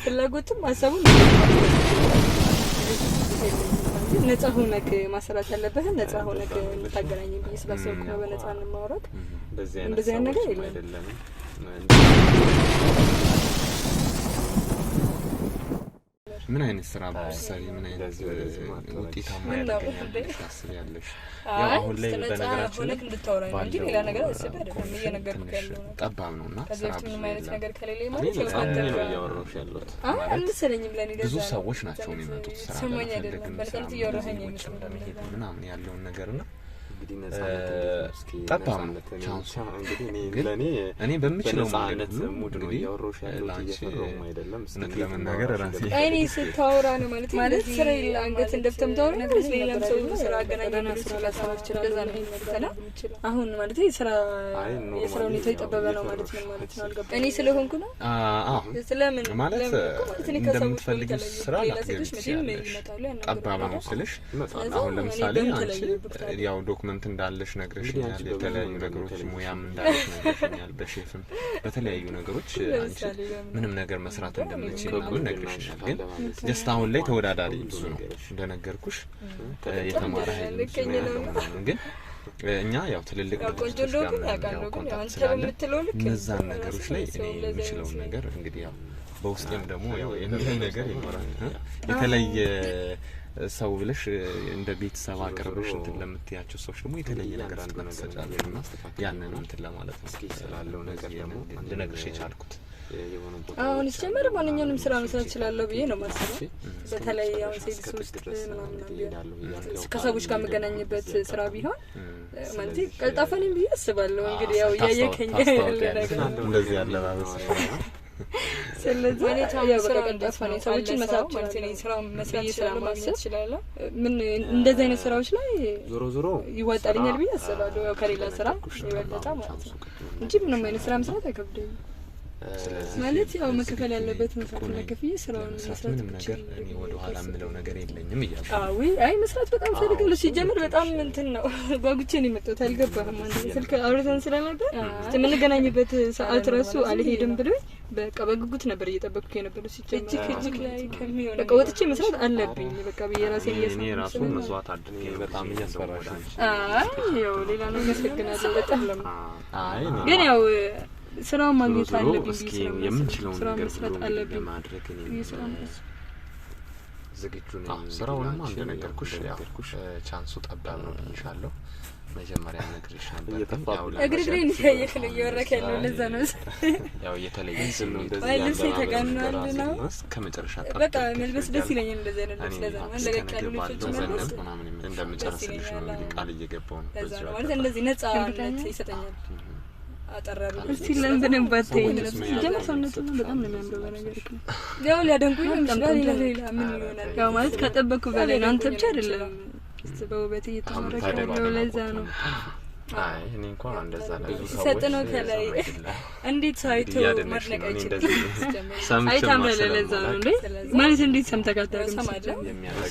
ፍላጎትም ሀሳቡም ነጻ ሆነክ ማሰራት ያለበህን ነጻ ሆነክ የምታገናኝ ብዬ ስላሰብኩ ነው በነጻነት ማውራት። እንደዚህ አይነት እንደዚህ አይነት ነገር ሰዎችም የለም። አይደለንም። ምን አይነት ስራ ብትሰሪ ምን አይነት እንደዚህ ወደዚህ ማትወረጅ። ውጤታማ ምን ነው ያደርገኛል እንዴ? ብለሽ ታስቢያለሽ? ያው አይ አሁን ላይ ነጻ በነገራችን ላይ ሆነክ እንድታወራኝ ነው እንጂ ሌላ ነገር አስቤ አይደለም ኮሚሽን እየነገርኩህ ትንሽ ያለው ነገር። ጠባብ ነው እና ከዚህ ስራ በፊት ብዙ ምንም አይነት የለም። ነገር ከሌለኝ እኔ ማለት ያው በጣም አንተ ነው ጋር እያወራሁሽ ያለሁት። አይ አልመሰለኝም። ለእኔ ብዙ ለዛ ነው። ሰዎች ናቸው በነፃነት የሚመጡት ስራ ስሞኝ ለመፈለግ አይደለም ስራ በነፃነት እያወራኸኝ ውጭም አይመስለኝም። ለመሄድ ለዛ ነው። ምናምን ያለውን ነገር እና እንግዲህ ነፃነት እንዴት ነው? እስኪ ጠባብ ነው ነፃነት እኔ chance ኡ። ብቻ እንግዲህ እኔ ግን ለእኔ እኔ በምችለው መንገድ በነፃነት ሁሉ mood ነው እንግዲህ እያወራሁሽ ያለሁት፣ ለአንቺ እየፈራሁም አይደለም። እስኪ እውነት እንዴት ለመናገር እንዳወራሽ ራሴ እንደምፈልግ እኔ ስታወራ ነው ማለት ማለት ስራ የለ አንገት እንደፍተምታወራ ወይስ ሌላም ሰው ስራ አገናኝ ብሎ ስራ እንደዛ ነው እና አሁን ማለት ስራ አይ የስራ normally ሁኔታ ያው የጠበበ ነው ማለት እየፈራሁሽ ነው ማለት ነው። አልገባኝም። እኔ ስለሆንኩ ነው። አዎ ስለምን ማለት ለምን እኮ ማለት እኔ ከሰዎች እንደምትፈልጊው በተለየ ስራ ሌላ ላትገቢ ሴቶች መቼም ትችያለሽ። ይመጣሉ ጠባብ ነው ያናግሩኛል። ስልሽ ይመጣል። ስለዚህ አሁን እኔ ለምሳሌ በምን አንቺ ተለየሁበት ታዲያ? ያው document እንዳለሽ እንግዲህ ነግረሽኛል። አንቺ በብዙ የተለያዩ መንገድ ነገሮች የተለየሽ ሙያም እንዳለሽ ነግረሽኛል። በሼፍም በተለያዩ ነገሮች አንቺ ለምሳሌ በምን ምንም ነገር መስራት እንደምትችል ምናምን ከጉርድናሽ ነግረሽኛል። ግን ካለባበስሽ just አሁን ላይ ተወዳዳሪ ሁሉ ብዙ ነው ነገርሽ እንደነገርኩሽ የተማረ ኃይል ብዙ ልከኝ ነው ነው ያለው ምናምን። ግን እኛ ያው ትልልቅ ያው ቆንጆ ድርጅቶች ጋር እንደሆንኩኝ ምናምን ያው አውቃለሁ፣ ግን contact አንተ ስላለ በምትለው ልክ እነዛን ነገሮች ላይ ሰው እኔ እንደዛ የምችለውን ይመስለኛል። ነገር እንግዲህ ያው በውስጤም ደግሞ ያው የሚለኝ ነገር ይኖራል። የተለየ ሰው ብለሽ እንደ ቤተሰብ ዞሮ አቅርበሽ ዞሮ እንትን ለምትያቸው ሰዎች ደግሞ የተለየ ነገር እያንዳንዱ ፍጥነት ነገር ትሰጫለሽ እና የምናስተካክለው ያንን እንትን ለማለት ነው እስኪ ስላለው ነገር በዚህ ደግሞ አንድ ልነግርሽ የቻልኩት። የሆኑ አሁን ቦታዎች ሲጀመር አሉ ማንኛውንም ምናምን ስራ እነሱን መስራት check እችላለሁ ብዬ ነው አድርጌ የማስበው። እስከ በተለይ አሁን መጨረሻ sales እስከ ጥግ ውስጥ ድረስ ምናምን እንግዲህ ቢሆን እሄዳለሁ እያልኩ ያው ከሰዎች ጋር ቃል የምገናኝበት እየገባሁ ስራ ቢሆን ማለት ስለዚህ ቀልጣፋ ነኝ ብዬ አስባለሁ። እንግዲህ ያው እያየከኝ ያለ ታስታውቂያለሽ ነገር ነው። እንደዚህ አለባበስ ስለዚህ ማለት አሁን ያው በቃ ስራ ቀልጣፋ ነኝ፣ እንዴት ነው? ሰዎችን አለ መሳብ ስራው ማለት እችላለሁ እኔ ስራውን መስራት ብዬ እችላለሁ፣ ማግኘት ስለማስብ እችላለሁ። ምን እንደዚህ አይነት ስራዎች ላይ ዞሮ ዞሮ ይዋጣልኛል ስራ፣ ብዬ አስባለሁ። ያው ከሌላ ስራ እንደነገርኩሽ ነው። የበለጠ ጠባብ ማለት ነው chance ኡ ቅድም እንጂ ምንም አይነት ስራ መስራት አይከብደኝም። ስለዚህ ማለት ያው መከፈል ዝግጁ ነኝ፣ ያለበት ብቁ መስዋዕትነት ነኝ ከፍዬ ስራውን ለመስራት መስራት ምንም ነገር ብችል እኔ ወደ ኋላ የምለው ነገር የለኝም እያልኩ ነው። አዊ አይ መስራት በጣም ፈልጋለሁ። ሲጀምር በጣም እንትን ነው ጓጉቼ ነው የመጣሁት። አልገባህም? አንተ ስልክ አውርተን ስለነበር እስቲ የምንገናኝበት ሰዓት ራሱ አልሄድም ብሎኝ በቃ በጉጉት ነበር እየጠበቅኩ የነበረው። ሲጀምር እጅግ እጅግ ላይ ከሚሆን በቃ ወጥቼ መስራት አለብኝ በቃ ብዬ ራሴን እኔ እያሳመንኩ ራሱ ስለሆነ መስዋዕት አድርጌ ነው በጣም ጊዜ እያስፈራሽ ወደ ነው። አንቺ አይ ያው ሌላ ነገር አመሰግናለሁ በጣም አይ እኔ ግን ያው ስራውን ዞሮ ማግኘት ዞሮ አለብኝ ብዬ እስኪ ስለማስብ የምንችለውን ስራውን ነገር መስራት ሁሉ እንግዲህ አለብኝ ለማድረግ እኔም ብዬ ስለማስብ ዝግጁ ነኝ። አዎ እንግዲህ ስራውንማ ላንቺ ያው እንደነገርኩሽ ያው እንደነገርኩሽ chance ኡ ጠባብ ነው ብዬሻለሁ። መጀመሪያ ነግሬሽ ነበር። ግን እየጠፋብኝ ያው ነው። እግር እግሬን እያየህ ነው እያወራክ ያለው ለዛ ነው። ያው የተለየ ዝም ስሜት እንደዚህ አይ ልብሴ ያለባበስ ተጋኗል በራሴ ነው። እስከ መጨረሻ በቃ ጠብቄ መልበስ ደስ ይለኛል እንደዚህ አይነት ልብስ። እኔ ለዛ ነው እስከ ለቀቅ ነገ ያሉ ልብሶች ባለው መልበስ ዘነጥ ምናምን እንደምጨርስልሽ ነው እንግዲህ ቃል እየገባው ነው። ለዛ በዚሁ ነው ማለት አጋጣሚ እንደዚህ ነጻነት እርግጠኛ? ይሰጠኛል። አጠር ያሉ ቃል ልብሶች እስቲ ለምን በደንብ አታይኝ? ሰዎች ምን ሲጀምር ያህል ሰውነቱ በጣም ነው ይሰጡሻል? የሚያምረው በነገር ግን ያው ሊያደንቁኝ ነው በጣም ይችላል። ቆንጆ ሌላ ነው። ሌላ ምን ይሆናል? ያው ማለት ከጠበቅኩ በላይ ነው። አንተ ብቻ ሊያደንቁኝ ነው አይደለም እስቲ በውበት እየተማረክ ታዲያ ያለው ለዛ ነው። አይ እኔ እንኳን እንደዛ ብዙ ነገር ሲሰጥ ነው ሰዎች ከላይ አይደለም። እንዴት ሰው አይቶ እያደነቅሽ ማድነቅ ነው። እኔ አይችልም? እንደዚህ ሲጀመር። ሰምቼማ አይ ታምራለህ፣ ለዛ ነው እንዴ ስለዚህ ማለት እንዴት ሰምተህ አታውቅም? እሰማለሁ።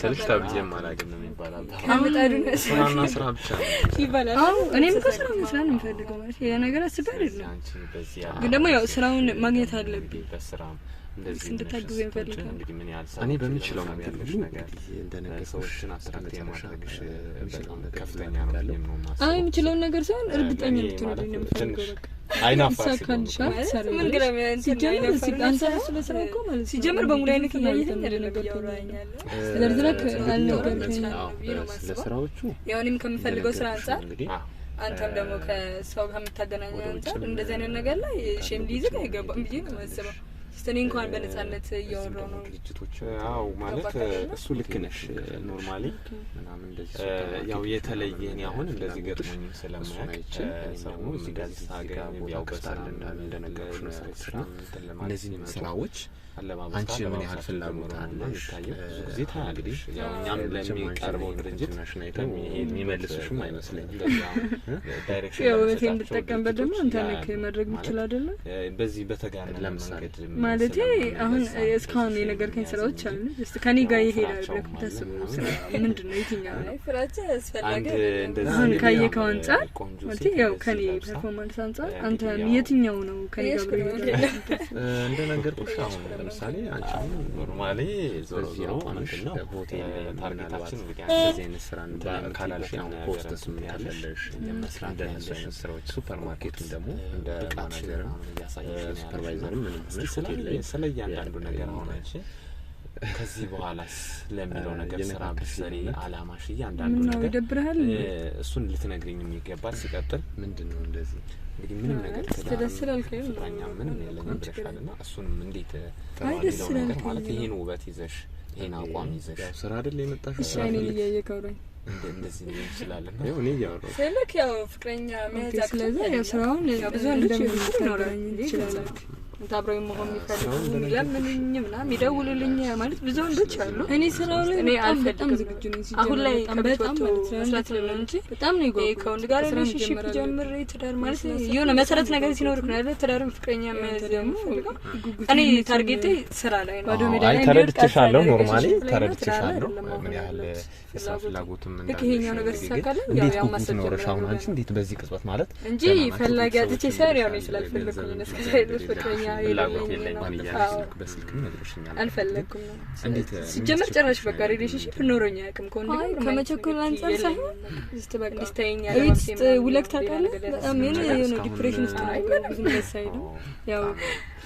ስልሽ ተብዬም አላውቅም ነው የሚባል አባባል። ከምጣዱ ነው ስራና ስራ ብቻ ነው። ይባላል። አዎ እኔም እኮ ስራ መስራት ነው የምፈልገው ማለት ሌላ ነገር አስቤ ስለዚህ አይደለም። አንቺ በዚህ ግን ደግሞ ያው ስራውን ማግኘት እንግዲህ አለብኝ። በስራም እንደዚህ እንድታግዘኝ ሆነሽ ስትወጪ እፈልጋለሁ። እንግዲህ ምን ያህል እኔ ሰዎችን በምችለው ለመሳብ መንገድ ያለሽ ሁሉ ነገር እንግዲህ እንደነገርኩሽ ሰዎችን attract እስከመጨረሻ የማድረግሽ የምችለውን በጣም ነገር ከፍተኛ ነው አደርጋለሁ። ብዬም ነው አይ የማስበው። የምችለውን ነገር ሳይሆን እርግጠኛ ለእኔ እንድትሆንልኝ ማለት ነው የምፈልገው። ትንሽ በቃ አይናፋር ስለሆንኩ ይሳካልሻል፣ ማለት ምን ትሰሪያለሽ። ግራ እንትን ሲጀምር አይናፋር አንተ ሳይሆን ራሱ ለስራው እኮ ማለት ነው ሲጀምር በሙሉ አይነት እንትን እያየኸኝ ነው አይደለም ነገር እያወራኸኝ ያለው። ዘርዝረህ እንግዲህ አልነገርከኝም። አዎ፣ ብዬ ነው ስለ የማስበው። ስራዎቹ ያው እኔም ከምፈልገው ስራ እንደነገርኩሽ ነው አንጻር እንግዲህ አንተም ደግሞ ከሰው ከምታገናኘው ወደ አንጻር ውጭም እንደዚህ አይነት ነገር ላይ shame ሊይዝህ ካለው አይገባም ብዬ ነው የማስበው። እስቲ እኔ እንኳን በነጻነት እያወራሁ ደግሞ ነው። ድርጅቶች አዎ ማለት ገባህ አይደለ? እሱ ልክ ነሽ። normally ምናምን እንደዚህ ያው የተለየ እኔ አሁን እንደዚህ ገጥሞኝም እሱን ስለማያውቅ አይቼ እኔም ሰው ደግሞ እዚህ ጋር እንደዚህ እዚህ ጋር ሳገኝ ቦታ ያው ክፍት በስራ አለ እንዳለ እንደነገርኩሽ ነው ያልኩሽ እና እንትን ለማለት እነዚህን ሲመጡ ስራዎች አለባበስ አንቺ ምን ያህል ከአለባበሳቸው ፍላጎት ጀምሮ ነው አለሽ? የሚታየው። ብዙ ጊዜ እንግዲህ ታያለሽ። ያው እኛም መቼም አንቺ ለሚቀርበው ድርጅት እንትናሽን አይተው የሚመልሱሽም አይመስለኝም። direction ያው ውበቴን ለሚሰጣቸው እንድጠቀምበት ደግሞ ድርጅቶች አንተ ያ ነህ ማድረግ ማለት የምችል አይደለ? በዚህ በተጋነነ ለምሳሌ መንገድ ማለቴ አሁን ስለምንገዛ እስካሁን እንደዚህ የነገርከኝ የሚያዝ ስራዎች እንጂ አሉ። እስቲ ከኔ ጋር ያው ይሄዳል ፍራቻውም ብለህ የምታስበው አለ ስራ ምንድን ነው? የትኛው ነው? አይ ፍራቻ አስፈላጊ አንድ አይደለም። እንደዚህ አሁን እንግዲህ ካየከው አሁን አንጻር ቆንጆ ማለቴ ሴት ያው እንደዚህ ከኔ ለብሳ performance አንጻር እንግዲህ አንተ ያው የትኛው ነው ከኔ ጋር ብሎ ይሄዳል? እንደነገርኩሽ አሁን ለምሳሌ አንቺ አሁን normally ዞሮ በዚህ ዞሮ አቋምሽ ምንድን ነው ሆቴል ላይ ምናልባት target ኣችን እንግዲህ እንደዚህ አይነት ስራ እንትን ካላልሽ አሁን ነገር ሆስተስ እንትን ያለሽ ከፈለግሽ መስራት እንደነሱ ያለሽ አይነት ስራዎች ሱፐር ማርኬትም ደግሞ እንደ ብቃትሽን ማናጀርም ምናምን እያሳየሽ ነው ያለሽው። supervisor ም ምንም እስኪ ሆነሽ ሆቴል ላይ ስለ እያንዳንዱ ነገር አሁን አንቺ ከዚህ በኋላስ ለሚለው ነገር ስራ የነካካሽ ብትሰሪ እውነት አላማሽ እያንዳንዱ ምነው ነገር ይደብርሃል? እሱን ልትነግሪኝ የሚገባል። ሲቀጥል ምንድን ነው እንደዚህ እንግዲህ ምንም ነገር አይ፣ ትዳርም ደስ ስላልከኝ ነው። ፍቅረኛ ምንም የለኝም ብለሻል እና እሱንም እንዴት አይ ደስ የሚለው ነገር ስላልከኝ ማለት ነው። ይህን ውበት ይዘሽ ይሄን አቋም ይዘሽ ያው ስራ አይደል የመጣሽው? እሺ አይኔን እያየህ አውራኝ። እንደዚህ ሊሆን ይችላል እና ይኸው እኔ እያወራሁ ስልክ ያው ፍቅረኛ መያዝ Okay፣ ስለዚህ ያው ስራውን ያው ብዙ ወንዶች እንደምታገናኝ ይችላል ይችላል። አብረው መሆን የሚፈልጉ ስራውን እንደነገርኩሽ ለምኑኝ ምናምን የሚደውሉልኝ ማለት ብዙ ወንዶች አሉ። እኔ ስራው ላይ እኔ በጣም በጣም አልፈልግም። ዝግጁ ነኝ። አሁን ላይ በጣም ከቤት በጣም ወጥቶ ማለት ነው መስራት ነው እንጂ በጣም ነው ይሄ የጓጓሁት። ከወንድ ጋር ስራ relationship መጀመር አለብኝ። ጀምሬ ትዳር ማለት ስለዚህ የሆነ መሰረት ነገር ሲኖር ነው አይደል? ትዳርም ፍቅረኛ ያንተ መያዝ ደግሞ የምፈልገው። ጉጉት እኔ የሚችል target ኤ ስራ ላይ ነው። ባዶ ሜዳ አይ ላይ ተረድቼሻለሁ። እንዲወድቅ Normally relationship ላይ ነው፣ ትዳር ላይ ተረድቼሻለሁ። አይደለም አሁን ምን ያህል ያለሁት የስራ ፍላጎቴ። ፍላጎትም ልክ እንዳለሽ ይሄኛው ነገር እንግዲህ ግን ሲሳካልኝ ያው እንዴት ያን ጉጉት ማሰብ ኖረሽ አሁን ጀምራለሁ አንቺ እንዴት በዚህ ቅጽበት ማለት እንጂ ገና ናችሁ፣ ፈላጊ አጥቼ ቤተሰቦች ሳይሆን ያው እኔ ይልሻል፣ ስላልፈለኩኝ ገንዘብም ነው። እስከ ዛሬ ድረስ እንደሌለሽ ፍቅረኛ ፍላጎት የለኝም የለኝም ነው። እያልሽ አዎ። በስልክም ነግረሽኛል። አልፈለኩም ነው እንዴት ሲጀመር ጭራሽ በቃ relationship ኖሮኝ አያውቅም። ከወንድ አይ ጋር ምንም ከመቸኮል አይነት አንጻር የለኝም። ሳይሆን just በቃ እንዲስተየኝ እቤት ውስጥ ውለህ ታውቃለህ? በጣም የሆነ ነገር የሆነ እስካሁን depression ውስጥ ነው አይ ብዙም ደስ አይልም። ያው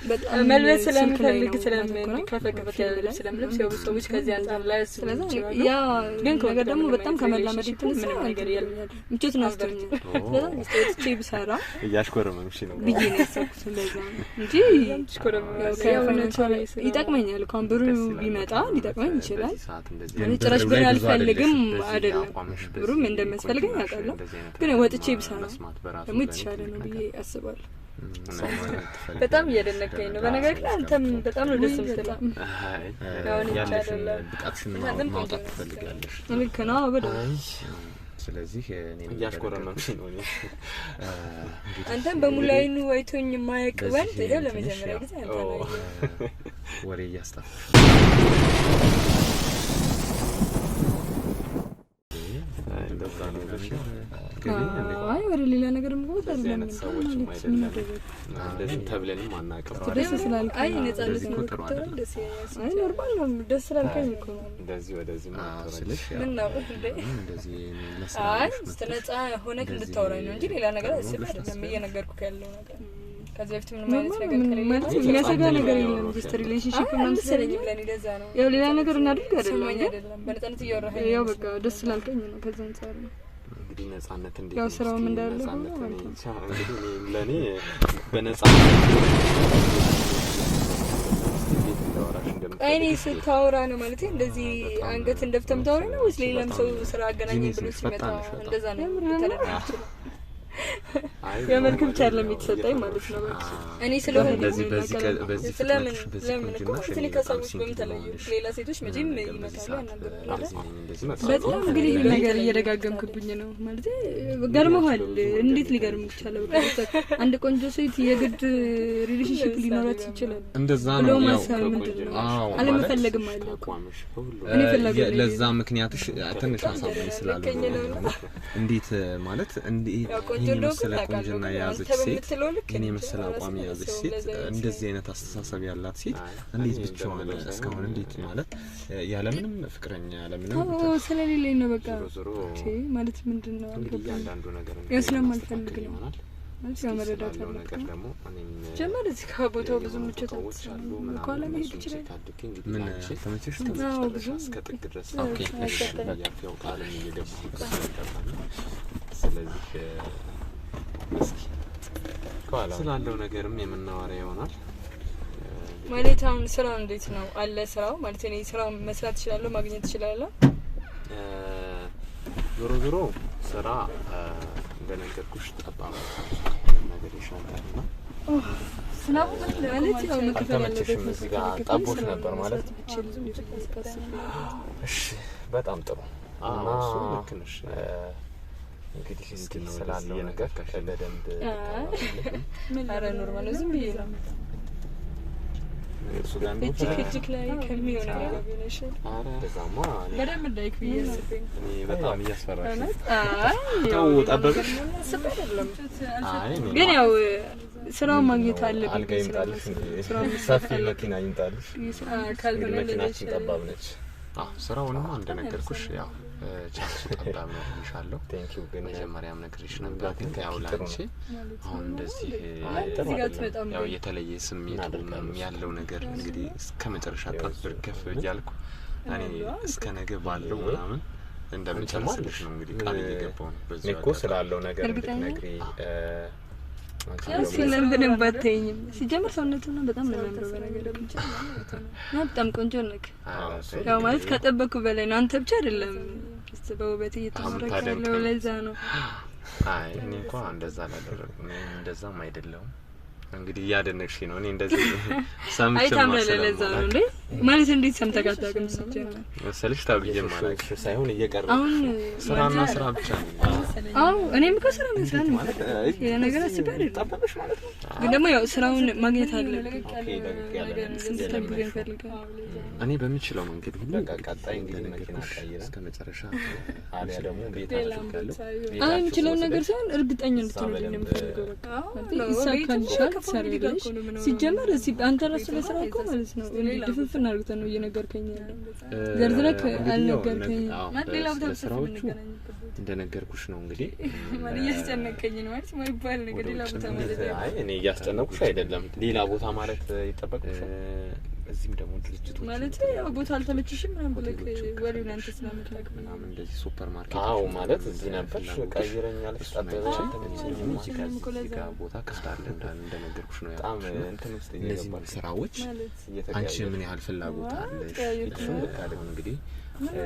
በጣም መልበስ ስልክ ላይ ስለምፈልግ ነው ስለምን ከፈቅበት ያለ ልብስ ስለምለብስ ያው ብዙ ሰዎች ከዚህ አንጻር ላይ ያስቡ ስለዚህ ይችላሉ። ያ ግን ከወንድ ነገር ጋር ደግሞ ምንም በጣም አይነት ከመላመድ relationship የተነሳ ምንም ነገር የለም። ምቾት ነስቶኛል። ስለዚህ ወጥቼ ብሰራ እያሽኮረመምሽ ነው። ብዬ ነው ያሰብኩት። ለዛ ነው እንጂ ያው ከ financial ይጠቅመኛል። እንኳን ብሩ ደስ ይላል ቢመጣ በጣም። ሊጠቅመኝ ይችላል። በዚህ ሰዓት እንደዚህ እኔ ግን ጭራሽ ብሩ ብር ላይ ብዙ አልፈልግም አይደለሽም። በዚህ አይደለም፣ አቋምሽ፣ በዚህ ብሩም እንደሚያስፈልገኝ ቁንጅናሽ አውቃለሁ። እንደዚህ አይነት ግን ነገር ወጥቼ ብሰራ መስማት በራሱ ደግሞ ለእኔ የተሻለ ትልቅ ነው ነገር ብዬ አስባለሁ። ሰው ማግኘት ትፈልጊያለሽ። በጣም እየደነቀኝ ነው። በነገር ላይ አንተም በጣም ነው ደስ የምትለው። በጣም አይ አሁን ያለሽን ይቻላል። ብቃትሽን በጣም ቆንጆ ማውጣት ነው። ትፈልጊያለሽ። ልክ ነው። በደንብ አይ ስለዚህ እኔም እያሽኮረመምሽ ነው። እኔ እንግዲህ አንተም በሙሉ አይኑ አይቶኝ የማያውቅ በዚህ ወንድ ይኸው ትንሽ ለመጀመሪያ ያው ጊዜ አንተ ነው ያየሁት። ወሬ እያስጠፋሽ እንደዛ ነው ብለሽ አይ ወደ ሌላ ነገር መግባት እንደዚህ አይደለም። አይነት ሰዎችም ማለት አይደለም። ምን አደረግኩ? እንደዚህ ተብለንም አናውቅም። ደስ ስላልከኝ አይ ነጻነት እንደዚህ እኮ ነው ጥሩ ብትሆን አይደለም። ደስ ይለኛል። አይ normal ነው። ደስ ስላልከኝ እኮ ነው። እንደዚህ ወደዚህ ስልሽ ያው ምን ነው እንዴ? እንደዚህ ለስራ አይ ብለሽ መጥተሽ ነጻ ሆነህ እንደዚህ እንድታወራኝ ነው እንጂ ሌላ ነገር ቀርቦ አስቤ ብለሽ አይደለም ታስቢያለሽ? እየነገርኩህ ያለው ነገር። ከዚህ በፊት ምንም አይነት Normal ነገር ነው። ከሌለ ማለት እኔ የሚያሰጋ በጣም ነገር ነው የለም። ያወራሁሽ Just ያለው። Relationship አይ ምናምን አልመሰለኝም። ስለሌለ ለእኔ ለዛ ነው ያው ሌላ ነገር እናድርግ አይደለም፣ ስማኝ ግን አይደለም በነጻነት እያወራኸኝ ያው ነው በቃ ደስ ስላልከኝ ነው። ከዛ አንጻር ነው። እንግዲህ ነጻነት እንዴት ያው ነው ስራውም እስኪ እንዳለ ሆኖ ነጻነት እኔ ማለት ነው። እንጃ እንግዲህ እኔ ለእኔ በነጻነት እንዴት እንዳወራሽ እንደምፈልግ እኔ እስኪ ስታወራ ነው ማለት እንደዚህ በጣም አንገት እንደፍተህ የምታወራኝ ነው ወይስ ሌላም ሰው ስራ አገናኘኝ Genius ብሎ ነሽ፣ ሲመጣ ፈጣን ነሽ በጣም። እንደዛ ነው የምር ነው? ልተረዳ የምችለው? አይ የመልክ ብቻ አይደለም ያው የተሰጠኝ ማለት ነው። በቃ እኔ ስለሆንኩ እንደዚህ በዚህ ስለምን ፍጥነትሽ በዚህ ለምን እኮ ቁንጅናሽ እኔ እኔ በጣም ከሰዎች Single በምን ተለየሁ? መሆንሽ ሌላ ሴቶች መቼም ምንም ነገር በዚህ ይመጣሉ ሰዓት ያናግራሉ አይደል? እንደዚህ ነኝ እንደዚህ በጣም እንግዲህ ይህን ነገር እየደጋገምክብኝ ነው ማለት ገርመሃል። እንዴት ሊገርም ይቻላል? በቃ አንድ ቆንጆ ሴት የግድ relationship ሊኖራት ይችላል እንደዛ ብሎ ነው ያው ማሰብ ምንድን ነው? አዎ ማለት አለመፈለግም አለ እኮ። አቋምሽ ከሁሉ እኔ ፍላጎት ላይ ለዛ ምክንያትሽ ትንሽ አሳማኝ ስላልሆነ ነው። እንዴት ማለት እንዴት ያው ቆንጆ ይህን እንደሆንኩ የመሰለ ታውቃለህ፣ ቁንጅና ግን የያዘች አንተ ሴት በምትለው ልክ ይህን እኔ የመሰለ ራሴ አቋም የያዘች ሰው ሴት ለዛ ይመስለኛል። እንደዚህ አይነት አስተሳሰብ ያላት ሴት አይ፣ እንዴት እኔ ብቻዋን እንደምለው ሳይሆን እስካሁን እንዴት ማለት ያለምንም ፍቅረኛ ያለምንም አዎ ስለሌለኝ ነው በቃ ዞሮ ዞሮ እንዴ ማለት ምንድን ነው እንግዲህ አልገባኝም። እያንዳንዱ ነገር ያው እንግዲህ ስለማልፈልግ የምናስተካክል ነው። ይሆናል። ማለት ያው መረዳት ስላለው ነገር አለብን። ደግሞ እኔም ጀመር እዚህ ከቦታው ብዙ የሆኑ ምቾት ቦታዎች አሉ አልተሰማኝም። ምናምን ከኋላ መሄድ እነሱን ይችላል። Check አድርጌ እንግዲህ ምን ለአንቺ አልተመቸሽም? እስከ አዎ፣ መጨረሻ ብዙ እስከ ጥግ ድረስ Okay፣ እሺ፣ እያልኩ ያው ቃልም እየገባሁ ስለገባኝ ስለዚህ እስኪ ስላለው ነገርም የምናወራ ይሆናል። ማለት አሁን ስራው እንዴት ነው አለ ስራው ማለት እኔ ስራው መስራት እችላለሁ ማግኘት እችላለሁ። ዞሮ ዞሮ ስራ እንደነገርኩሽ ጠባብ ነገር ይሻላል እና ዝናቡ ምን ማለት ያው መክፈል አልተመቸሽም? ያለበት እዚህ ጋር መክፈል ጠቦሽ ስራውን ነበር ማለት መስራት ብችል ብዬ ሳስብ እሺ፣ በጣም ጥሩ አዎ፣ እና እሱ ልክ ነሽ። እንግዲህ እስኪ ምንድን ነው ስላለው እንደዚህ ነገር እየነካካሽ ነው? በደንብ ኧረ normal ነው ዝም ብዬ ነው እሱ ጋር እንደውም እጅግ እጅግ ላይ ከሚሆን ነገር ቢሆን ይሻላል። ኧረ እንደዛማ እኔ በደንብ እንዳይክ ብዬ አስቤ ነው። እኔ በጣም እያስፈራሽ ነው። አይ ተው ጠበብሽ። አስቤ አይደለም አይ እኔ ግን ያው ስራውን ማግኘት አለብኝ። አልጋ ይምጣልሽ፣ ስራውን መስራት ሰፊ መኪና ይምጣልሽ። አዎ፣ ካልሆነ እንግዲህ ልል መኪናችን ይችላል። ጠባብ ነች። አዎ ስራውንማ እንደነገርኩሽ ያው chance ኡ ጠባብ ነው ብዬሻለሁ። Thank you ግን መጀመሪያም ነግሬሽ ነበር። ግን ያው ጥሩ ላንቺ ነው። አሁን እንደዚህ አይ ጥሩ እዚህ ጋር አይደለም። አትመጣም ያው ግን። የተለየ ስሜቱ እናደርጋለን እሱ። ያለው ነገር እንግዲህ እስከ መጨረሻ ያው ጠብ እሱ እርግፍ እያልኩ እኔ እስከ ነገ ባለው ምናምን እንደምጨርስልሽ ነው እንግዲህ ቃል እየገባሁ ነው። እኔ በዚሁ እኮ አጋጣሚ ስላለው ነገር እርግጠኛ? እንድትነግሪ ለምን በደንብ አታየኝም? ሲጀምር ሰውነቱ ነው በጣም ነው የሚያምረው። በነገራችን እና በጣም ቆንጆ ነህ። ያው ማለት ከጠበቅኩ በላይ ነው። አንተ ብቻ አይደለም በውበት እየተመረከ ያለው ለዛ ነው። አይ እኔ እንኳን እንደዛ አላደረኩም። እኔ እንደዛም አይደለሁም። እንግዲህ እያደነቅሽ ነው። እኔ እንደዚህ ሰምቼ አይ ታምራለህ። ለዛ ነው እንዴ ማለት እንዴት ሰምተህ አታውቅም? ሲጀምር መሰለሽ ተብዬም አላውቅም ሳይሆን እየቀረብሽ አሁን ስራና ስራ ብቻ ነው። አዎ እኔም እኮ ስራ መስራት ነው ሌላ ነገር አስቤ አይደለም። ጠበበሽ ማለት ነው። ግን ደግሞ ያው ስራውን ማግኘት አለብኝ። okay ለቅቅ ያለ እንድታግዘኝ እፈልጋለሁ። እኔ በምችለው መንገድ ሁሉ በቃ ቀጣይ እንግዲህ መኪና ቀይረን እስከ መጨረሻ አሊያ ደግሞ ቤታችሁ አይ የምችለውን ነገር ሳይሆን እርግጠኛ እንድትሆንልኝ ነው የምፈልገው። በቃ ይሳካልሻል፣ ትሰሪያለሽ። ሲጀመር እዚህ አንተ ራሱ ለስራ እኮ ማለት ነው እንዲህ ድፍንፍን አድርገህ ነው እየነገርከኝ ያለው። ዘርዝረህ አልነገርከኝም። ስራዎቹ እንደነገርኩሽ ነው እንግዲህ ማለት እያስጨነቀኝ ነው ማለት የማይባል ነገር ሌላ ቦታ ማለት ነው። አይ እኔ እያስጨነቅኩሽ አይደለም። ሌላ ቦታ ማለት ይጠበቅብሻል። እዚህም ደግሞ ድርጅቶች ማለት ያው ቦታ አልተመቸሽም ምናምን ብለህ ወሬውን አንተ ስለምታውቅ ምናምን እንደዚህ ሱፐር ማርኬት አዎ ማለት እዚህ ነበርሽ ቀይረኛለሽ፣ ጠበበሽ፣ አልተመቸኝም። እዚህ ጋር ቦታ ክፍት አለ እንደነገርኩሽ ነው በጣም ያልኩሽ። እንትን ውስጥ እነዚህ እየገባሽ ስራዎች አንቺ እየተቀያየርሽ ምን ያህል ፍላጎት አለሽ? እሱም ልክ አይደለም። አሁን እንግዲህ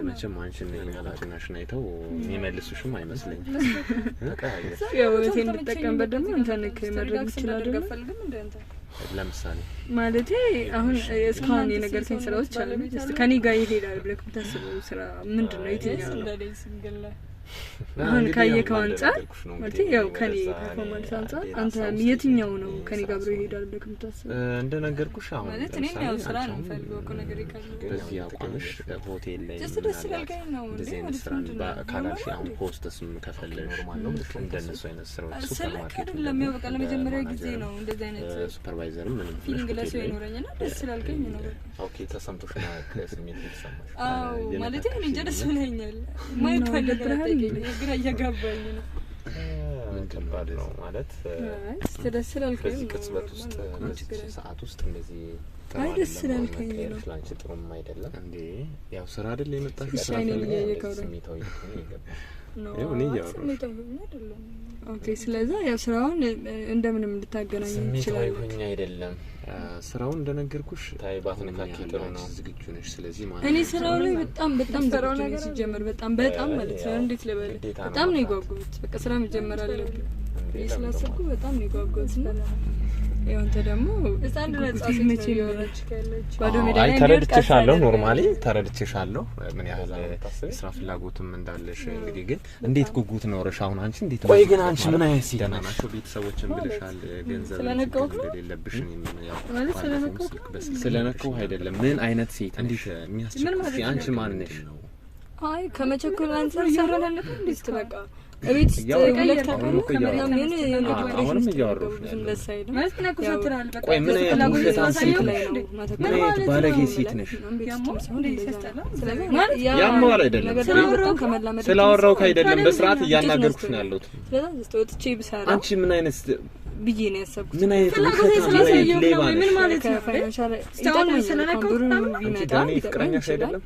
መቼም አንቺን ቁንጅናሽን አይተው የሚመልሱሽም አይመስለኝም። ተቀያየርሽ። ያው ውበቴን እንድጠቀምበት ደግሞ አንተ ነህ ማድረግ የምችለው አይደለ? ለምሳሌ ማለቴ አሁን እስካሁን የነገርከኝ ስራዎች አሉ። እስቲ ከኔ ጋር ይሄዳል ብለህ የምታስበው ስራ ምንድን ነው? የትኛው ነው? አሁን ካየከው አንጻር ማለት ያው ከኔ performance አንጻር አንተ የትኛው ነው ከኔ ጋር አብሮ ይሄዳል ብለህ የምታስበው? እንደነገርኩሽ አሁን ማለት እኔም ያው ስራ ነው የምፈልገው እኮ ነገር ካለ በዚህ አቋምሽ ሆቴል ላይ just ደስ ስላልከኝ ነው እንዴ እንደዚህ አይነት ማለት ስራ ምንድን ነው? ካላልሽ አሁን ሆስተስም ከፈለግሽ እንደነሱ አይነት ስራዎች ሱፐር ስልክ ማርኬት አይደለም ያው በቃ ለመጀመሪያ ጊዜ ነው እንደዚህ አይነት supervisor ም ምንም feeling ሆቴል ለሰው ላይ ይኖረኝ እና ደስ ስላልከኝ ነው በቃ። okay ተሰምቶሽ ነው ስሜት የተሰማሽ? አዎ ማለቴ እኔ እንጃ ደስ ብለኛል። ማይባል ነገር አትጠይቀኝ፣ ግራ እያጋባኝ ነው። ከባድ ነው ማለት እስቲ ደስ ስላልከኝ በዚህ ነው ቅጽበት ውስጥ normal ነው እኮ በዚህ ችግር የለም። ሰዓት ውስጥ እንደዚህ ጥሩ አይ ደስ አይደለም ስላልከኝ ነው። መቀየርሽ ለአንቺ ጥሩም አይደለም። እንዴ ያው ስራ አይደል የመጣሽው? እሺ፣ ስራ አይኔን ፈልገሽ እያየህ እንደዚህ ካወራኝ። ስሜታዊ ልትሆኚ ይገባል። ነው ይኸው እኔ እያወራሁሽ። ስሜታዊ ሆኜ አይደለም። okay ስለዛ ያው ስራውን እንደምንም እንድታገናኝ ስሜታዊ ይችላል። ሆኜ አይደለም። ስራውን እንደነገርኩሽ ታይ ባትነካኪ ጥሩ ነው። ዝግጁ ነሽ። ስለዚህ እኔ ስራው ላይ በጣም በጣም ዝግጁ ነኝ። ሲጀመር በጣም በጣም ማለት ነው እንዴት ልበል ግዴታ ነው በጣም ነው መስራት። የጓጓሁት። በቃ ስራ መጀመር አለብኝ እንዴ ብዬ ለምን ስላሰብኩ በጣም ነው የጓጓሁት እና ያው አንተ ደግሞ ጉጉቴ መቼም ባዶ ሜዳ አይ ላይ እንዲወድቅ ተረድቼሻለሁ። አታደርገኝም። normally ተረድቼሻለሁ ምን ያህል እንደዛ ነው የምታስቢው? የስራ ፍላጎትም እንዳለሽ። እንግዲህ ግን እንዴት ጉጉት ኖረሽ አሁን አንቺ እንዴት ቆይ ግን አንቺ ምን አይነት ሴት ደህና ነሽ? ናቸው ቤተሰቦችን ብለሻል። ገንዘብ ስለነካሁህ ነው? እንደሌለብሽ እኔም ያው ማለት ባለፈውም ስለነካሁህ ስልክ በስልክ ስለነካሁህ አይደለም። ምን አይነት ሴት ነሽ? ምን ማለት እስኪ ነው? አንቺ ማን ነሽ? አይ ከመቸኮል አንጻር ሳይሆን እንዴት በቃ እቤት ውስጥ እያወራሁ ሁለት አሁንም ታውቃለህ እኮ እያወራሁ ምናምን የሆነ depression አሁንም ውስጥ እያወራሁሽ ነው ብዙም ያለሁት። ደስ አይልም። ማለት ምን ያኮሳትራል? በቃ ቆይ ምን አይነት ፍላጎት ውሸታም ሴት ስላሳየው ነሽ? እንዴ? ማተኮር ምን አይነት ባለጌ ሴት ነሽ? ቤት ውስጥም ሲሆን እንዴ እንደዛ ነው። ሲያስጠላ። ስለዚህ ማለት ያ ያማል አይደለም። ነገር ደግሞ በጣም ከመላመድ ስላወራሁህ አይደለም፣ በስርዓት ውጤት እያናገርኩሽ ነው ነው። ያለሁት። ስለዛ just ወጥቼ ብሰራ አንቺ ምን አይነት ብዬ ነው ያሰብኩት። ምን አይነት ፍላጎቴ ውሸታም ምን አይነት ስላሳየው ሌባ ነው ወይ? ነሽ? ምን ማለት ነው? ከ financial እስካሁን ይጠቅመኛል። ስለነካሁት ብሩ ምናምን አንቺ ቢመጣ ዳኒ ሊጠቅመኝ ፍቅረኛሽ ይችላል። አይደለም?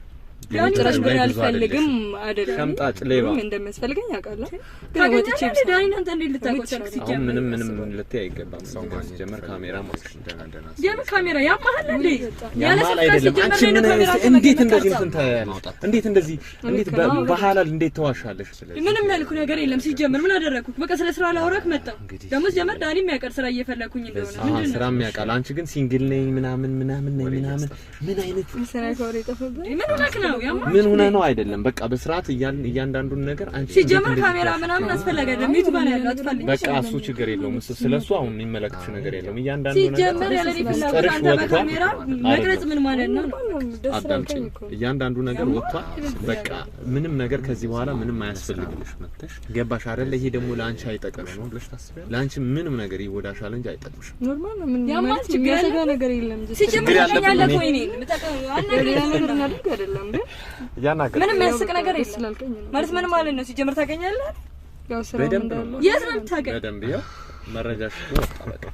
ጭራሽ ብር ላይ ብዙ አልፈልግም አይደለም። ሸምጣጭ ሌባ። ብሩም እንደሚያስፈልገኝ አውቃለሁ። ግን ወጥቼ ታገኛለህ እንዴ? ብሰራ ዳኒን አንተ እንዴት ልታውቀው ቻልክ? አሁን ሲጀመር ምንም ምንም ልትይ አይገባም። እዚህ ጋር ሲጀመር ካሜራ ማለት ነው። ደህና ደህና የምን ካሜራ ያማሃል እንዴ? ያለ ያማል ስፍራ አይደለም። ሲጀመር አንቺ ላይ ነው ምን ካሜራ አይነት እንዴት እንደዚህ ተመቀ- እንትን ታያለሽ? እንዴት እንደዚህ እንዴት በሐላል እንዴት ተዋሻለሽ? ምንም ያልኩ ነገር የለም። ሲጀመር ምን አደረግኩ? በቃ ስለ ስራ ላውራክ መጣሁ። እንግዲህ ደግሞ ሲጀመር ዳኒ የሚያውቃል ስራ እየፈለኩኝ እንደሆነ አሃ ምንድን ነው ስራም ያውቃል። አንቺ ግን single ነኝ ምናምን ምናምን ነኝ ምናምን ምን አይነት ስራ ከወሬ ጠፋብህ። ምን ሆነክ ነው ያማሃል? ምን ሆነ ነው አይደለም። በቃ በስርዓት እያንዳንዱን ነገር አንቺ ሲጀመር እንዴት ካሜራ እንደዚህ ምናምን አስፈላጊ አይደለም። የቱ ጋር ነው ያለው? አትፈልግ። በቃ እሱ ችግር የለውም። እሱ ስለሱ አሁን የሚመለከትሽ ነገር የለውም። እያንዳንዱ ነገር ሲጀመር ያለ እኔ ፍላጎት ምስጢርሽ አንተ ወጥቷል። በካሜራ መቅረጽ ምን ማለት ነው? ደስ አዳምጪኝ። ስላልከኝ እኮ ነው። እያንዳንዱ ነገር ወጥቷል። በቃ ምንም ነገር ከዚህ በኋላ ምንም አያስፈልግልሽ። መጥተሽ ገባሽ አይደለ? ይሄ ደግሞ ለአንቺ አይጠቅምሽም። ነው ብለሽ ታስቢያለሽ? ለአንቺ ምንም ነገር ይጎዳሻል እንጂ አይጠቅምሽም። normal ነው። ምን ያማል ማለት ችግር የሚያሰጋ አለ? ነገር የለም። just ሲጀመር ችግር ያለብን ታገኛለህ እኔ- ወይ እኔን የምጠቀ- ሌላ ነገር እናድርግ አይደለም ግን እያናገርኩሽ ምንም የሚያስቅ ያው ነገር ደስ የለም። ስላልከኝ ነው። ማለት ምን ማለት ነው? ሲጀመር ታገኛለህ? ያው ስራው በደንብ ነው እንዳለ የት ነው የምታገኝ? በደንብ ያው መረጃሽ እኮ ወጣ። በቃ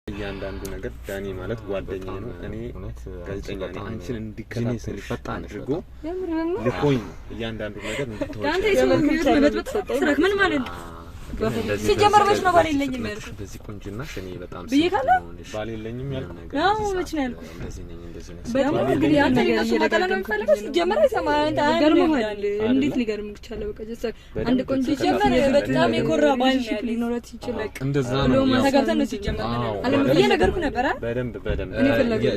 እያንዳንዱ እያንዳንዱ ነገር ዳኒ ማለት ጓደኛዬ ነው። እኔ ጋዜጠኛ ነኝ። አንቺን እንዲከታተልሽ አድርጎ ልኮኝ ነው እያንዳንዱ ነገር እንድትወጪ። አንተ የሰው ህይወት መበጥበጥ ስራክ ምን ማለት ነው? ሲጀመር መች ነው ባል የለኝም ያልኩት? በዚህ ቁንጅናሽ እኔ በጣም ብዬ ካለ ባል የለኝም ያልኩት አዎ፣ መች ነው ያልኩት? እንደዚህ ነኝ እንደዚህ ነኝ። በጣም እንግዲህ አንተ እሱ መጠለ ነው የሚፈልገው። ሲጀመር አይሰማ አንተ ገርሞሃል። እንዴት ሊገርምህ ቻለ? በቃ just አንድ ቆንጆ ሲጀመር በጣም የኮራ ባል ነው ያለኝ። ሊኖራት ይችላል። እንደዛ ነው ብሎ ተጋብተን ነው ሲጀመር አለም ብዬ ነገርኩህ ነበር አይደል? በደንብ በደንብ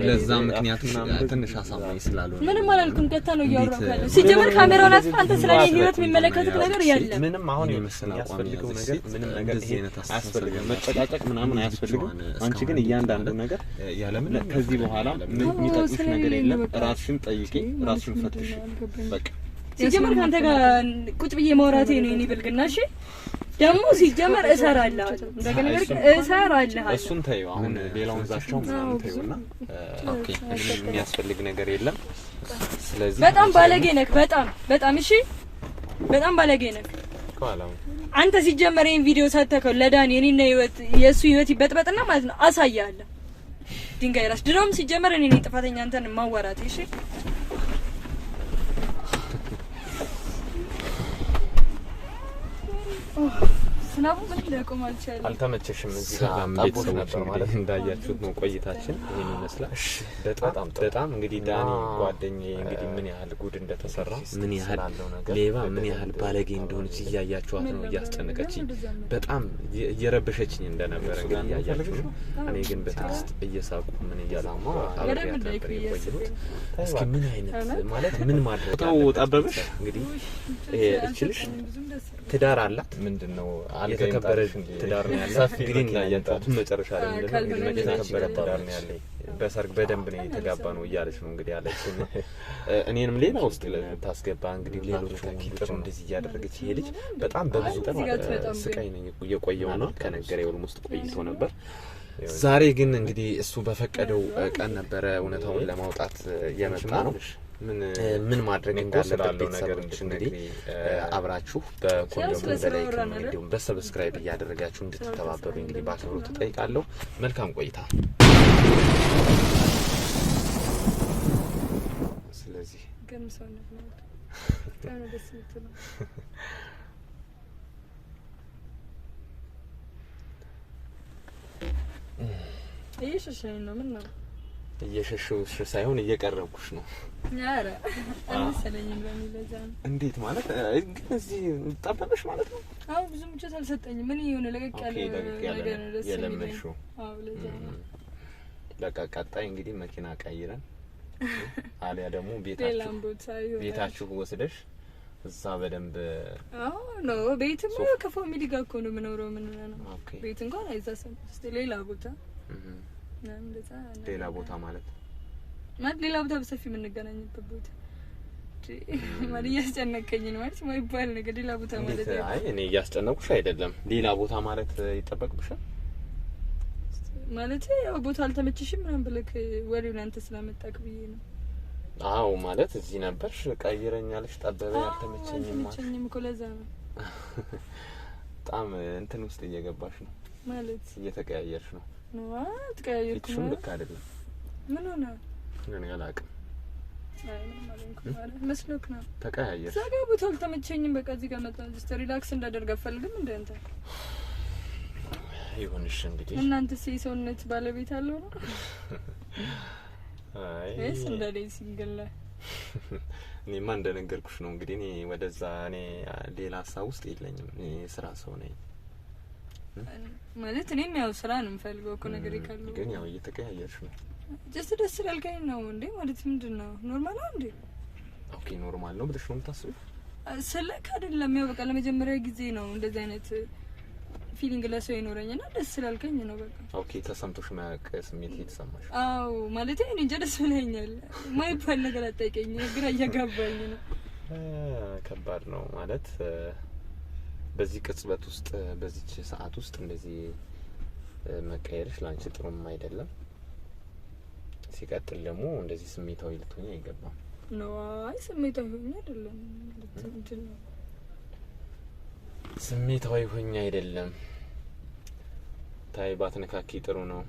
ለዛ ምክንያት ትንሽ አሳማኝ ስላልሆነ ምንም አላልኩም። ቀጥታ ነው እያወራሁ ያለው። ሲጀመር ካሜራውን አጥፋ። አንተ ስለኔ ህይወት የሚመለከትህ ነገር የለም። ምንም አሁን የሚያስፈልገው ነገር ምንም ነገር አያስፈልግም። መጨቃጨቅ ምናምን አያስፈልግም። አንቺ ግን እያንዳንዱ ነገር ያለምን ከዚህ በኋላ የሚጠቅምሽ ነገር የለም። ራስሽን ጠይቂ፣ ራስሽን ፈትሽ። በቃ ሲጀመር ከአንተ ጋር ቁጭ ብዬ ማውራቴ ነው የኔ ብልግና። እሺ ደግሞ ሲጀመር እሰራልሃለሁ፣ እንደገና እሰራልሃለሁ። እሱን ተይው። አሁን ሌላውን ዛቻው ምናምን ተይውና okay፣ ምንም የሚያስፈልግ ነገር የለም። ስለዚህ በጣም ባለጌ ነህ፣ በጣም በጣም። እሺ በጣም ባለጌ ነህ። አንተ ሲጀመር ይሄን ቪዲዮ ሳተከው ለዳኒ የኔና ህይወት የሱ ህይወት ይበጥበጥና ማለት ነው አሳያለሁ። ድንጋይ ራስ ድሮም ሲጀመር እኔ ነኝ ጥፋተኛ አንተን ማዋራት። እሺ ዝናቡ ምን ሊያቆም አልቻለም። አልተመቸሽም? እዚህ ጋር ቤተሰቦች ነበር ማለት እንዳያችሁት ነው ቆይታችን ይሄን ይመስላል። በጣም በጣም እንግዲህ ዳኒ ጓደኛዬ እንግዲህ ምን ያህል ጉድ እንደተሰራ ምን ያህል ሌባ ምን ያህል ባለጌ እንደሆነች እያያችኋት ነው። እያስጨነቀችኝ በጣም እየረበሸችኝ እንደነበረ እንግዲህ እያያችሁ ነው። እኔ ግን በትዕግስት እየሳቁ ምን እያልኩ አብሬያት ነበር የቆየሁት። እስኪ ምን አይነት ማለት ምን ማድረግ ጠበብሽ እንግዲህ እችልሽ ትዳር አላት ምንድነው የተከበረ ትዳር ነው ያላት። እንግዲህ እንዳያችሁት መጨረሻ ላይ ምንድነው እንግዲህ የተከበረ ትዳር ነው ያለኝ በሰርግ በደንብ ነው የተጋባ ነው እያለች ነው እንግዲህ ያለችው። እና እኔንም ሌላ ውስጥ ታስገባ እንግዲህ ሌሎች ወንዶች እንደዚህ እያደረገች ይሄ ልጅ በጣም በብዙ ስቃይ ነው የቆየው ነው ከነገረ የወልም ውስጥ ቆይቶ ነበር። ዛሬ ግን እንግዲህ እሱ በፈቀደው ቀን ነበረ እውነታውን ለማውጣት የመጣ ነው። ምን ማድረግ እንዳለበት ቤተሰቦች እንግዲህ አብራችሁ በ comment በ like እንዲሁም በ subscribe እያደረጋችሁ እንድትተባበሩ እንግዲህ በአክብሮት እጠይቃለሁ። መልካም ቆይታ። ስለዚህ ገም ሰው ነው በጣም ደስ የምትለው። እየሸሸኝ ነው። ምን ነው እየሸሸሁሽ ሳይሆን እየቀረብኩሽ ነው። ኧረ አልመሰለኝም። በሚበዛ ነው። እንዴት ማለት ግን እዚህ ጠበበሽ ማለት ነው? አዎ ብዙ ምቾት አልሰጠኝም። ምን የሆነ ለቀቅ ያለ ነገር ነው ደስ የሚለኝ። አዎ ለዛ ነው። በቃ ቀጣይ እንግዲህ መኪና ቀይረን አሊያ ደግሞ ቤታችሁ ወስደሽ እዛ በደንብ አዎ ነው። ቤትም ከ family ጋር እኮ ነው የምኖረው። ምን ነው ቤት እንኳን አይዛሰም። እስቲ ሌላ ቦታ ሌላ ቦታ ማለት ማለት ሌላ ቦታ በሰፊ የምንገናኝበት ቦታ ማለት እያስጨነቀኝ ነው ማለት የማይባል ነገር ሌላ ቦታ ማለት አይ እኔ እያስጨነቁሽ አይደለም። ሌላ ቦታ ማለት ይጠበቅብሻል ማለት ያው ቦታ አልተመቸሽም ምናምን ብለህ ወሬውን አንተ ስላመጣክ ብዬ ነው። አዎ ማለት እዚህ ነበርሽ ቀይረኛለሽ፣ ጠበበ ያልተመቸኝም ማለት አልተመቸኝም እኮ ለዛ ነው። በጣም እንትን ውስጥ እየገባሽ ነው ማለት እየተቀያየርሽ ነው። ተቀያየርኩ ፊትሽም ልክ አይደለም። ምን ሆነ? እኔ አላውቅም። አይ ምንም አልሆንኩም ማለት መስሎክ ነው። ተቀያየርሽ። እዛ ጋር ቦታው አልተመቸኝም። በቃ እዚህ ጋር መጣሁ። just relax እንዳደርግ አልፈልግም እንደ አንተ ይሁንሽ እንግዲህ። እናንተስ የሰውነት ባለቤት አለው ነው? አይ ወይስ እንደኔ single ነህ? እኔማ እንደነገርኩሽ ነው እንግዲህ። እኔ ወደዛ እኔ ሌላ ሀሳብ ውስጥ የለኝም። እኔ የስራ ሰው ነኝ ማለት እኔም ያው ስራ ነው የምፈልገው እኮ ነገር ካለው ግን ያው እየተቀያየርሽ ነው። just ደስ ስላልከኝ ነው እንዴ ማለት ምንድን ነው normal ነው እንዴ? okay normal ነው ብለሽ ነው የምታስቢው? ስልክ አይደለም ያው በቃ ለመጀመሪያ ጊዜ ነው እንደዚህ አይነት feeling ለሰው ይኖረኝና ደስ ስላልከኝ ነው በቃ። okay ተሰምቶሽ ማያውቅ ስሜት እየተሰማሽ? አዎ ማለት እኔ እንጃ ደስ ብለኛል። ማይባል ነገር አትጠይቀኝ፣ ግራ እያጋባኝ ነው። ከባድ ነው ማለት በዚህ ቅጽበት ውስጥ በዚች ሰዓት ውስጥ እንደዚህ መቀየርሽ ላንቺ ጥሩም አይደለም። ሲቀጥል ደግሞ እንደዚህ ስሜታዊ ልትሆኚ አይገባም። ነው አይ ስሜታዊ ሆኜ አይደለም እንትን ነው ስሜታዊ ሆኜ አይደለም። ታይ ባትነካኪ ጥሩ ነው።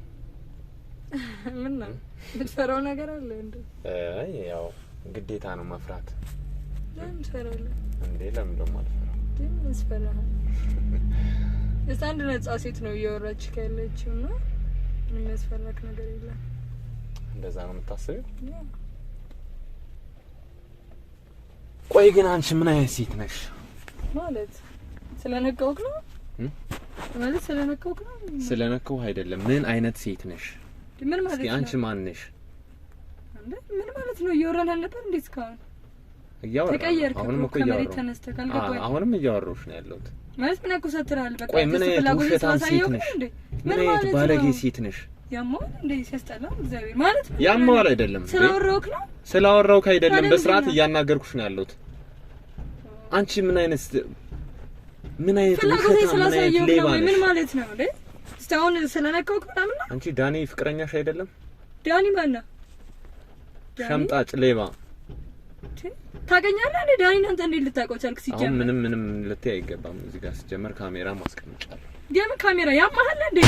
ምን ነው የምትፈራው ነገር አለ እንዴ? አይ ያው ግዴታ ነው መፍራት። ለምን ትፈራለህ እንዴ? ለምን ደግሞ አልፈራም? ምን ያስፈራሃል? እስቲ አንድ ነጻ ሴት ነው እያወራች ያለችው እና ምንም የሚያስፈራክ ነገር የለም። እንደዛ ነው የምታስቢው? ቆይ ግን አንቺ ምን አይነት ሴት ነሽ? ማለት ስለነካሁህ ነው? ማለት ስለነካሁህ ነው? ስለነካሁህ አይደለም። ምን አይነት ሴት ነሽ? ምን ማለት ነው? እስኪ አንቺ ማን ነሽ? እንዴ ምን ማለት ነው? እያወራን አልነበር እንዴ እስካሁን? እያወራን ተቀየርክ። አሁንም እኮ ከመሬት ተነስተህ ካልገባኝ አሁንም እያወራሁሽ ነው ያለሁት። ማለት ምን ያኮሳትርሃል? በቃ ቆይ ምን አይነት ውሸታም ሴት ነሽ? ምን አይነት ባለጌ ሴት ነሽ? ያማዋል እንዴ? ሲያስጠላ እግዚአብሔር። ማለት ያማዋል አይደለም። ስላወራሁህ ነው? ስላወራሁህ አይደለም። በስርዓት እያናገርኩሽ ነው ያለሁት። አንቺ ምን አይነት ውሸታም ምን አይነት ሌባ ነሽ? ምን ማለት ነው እንዴ? እስቲ አሁን ስለነካሁህ ምናምን ነው? አንቺ ዳኒ ፍቅረኛሽ አይደለም? ዳኒ ማን ነው? ሸምጣጭ ሌባ። ታገኛለህ እንዴ ዳኒን? አንተ እንዴት ልታውቀው ቻልክ? ሲጀመር አሁን ምንም ልትይ አይገባም። እዚህ ጋር ሲጀመር ካሜራ ማስቀምጫለሁ። የምን ካሜራ ያማሃል እንዴ?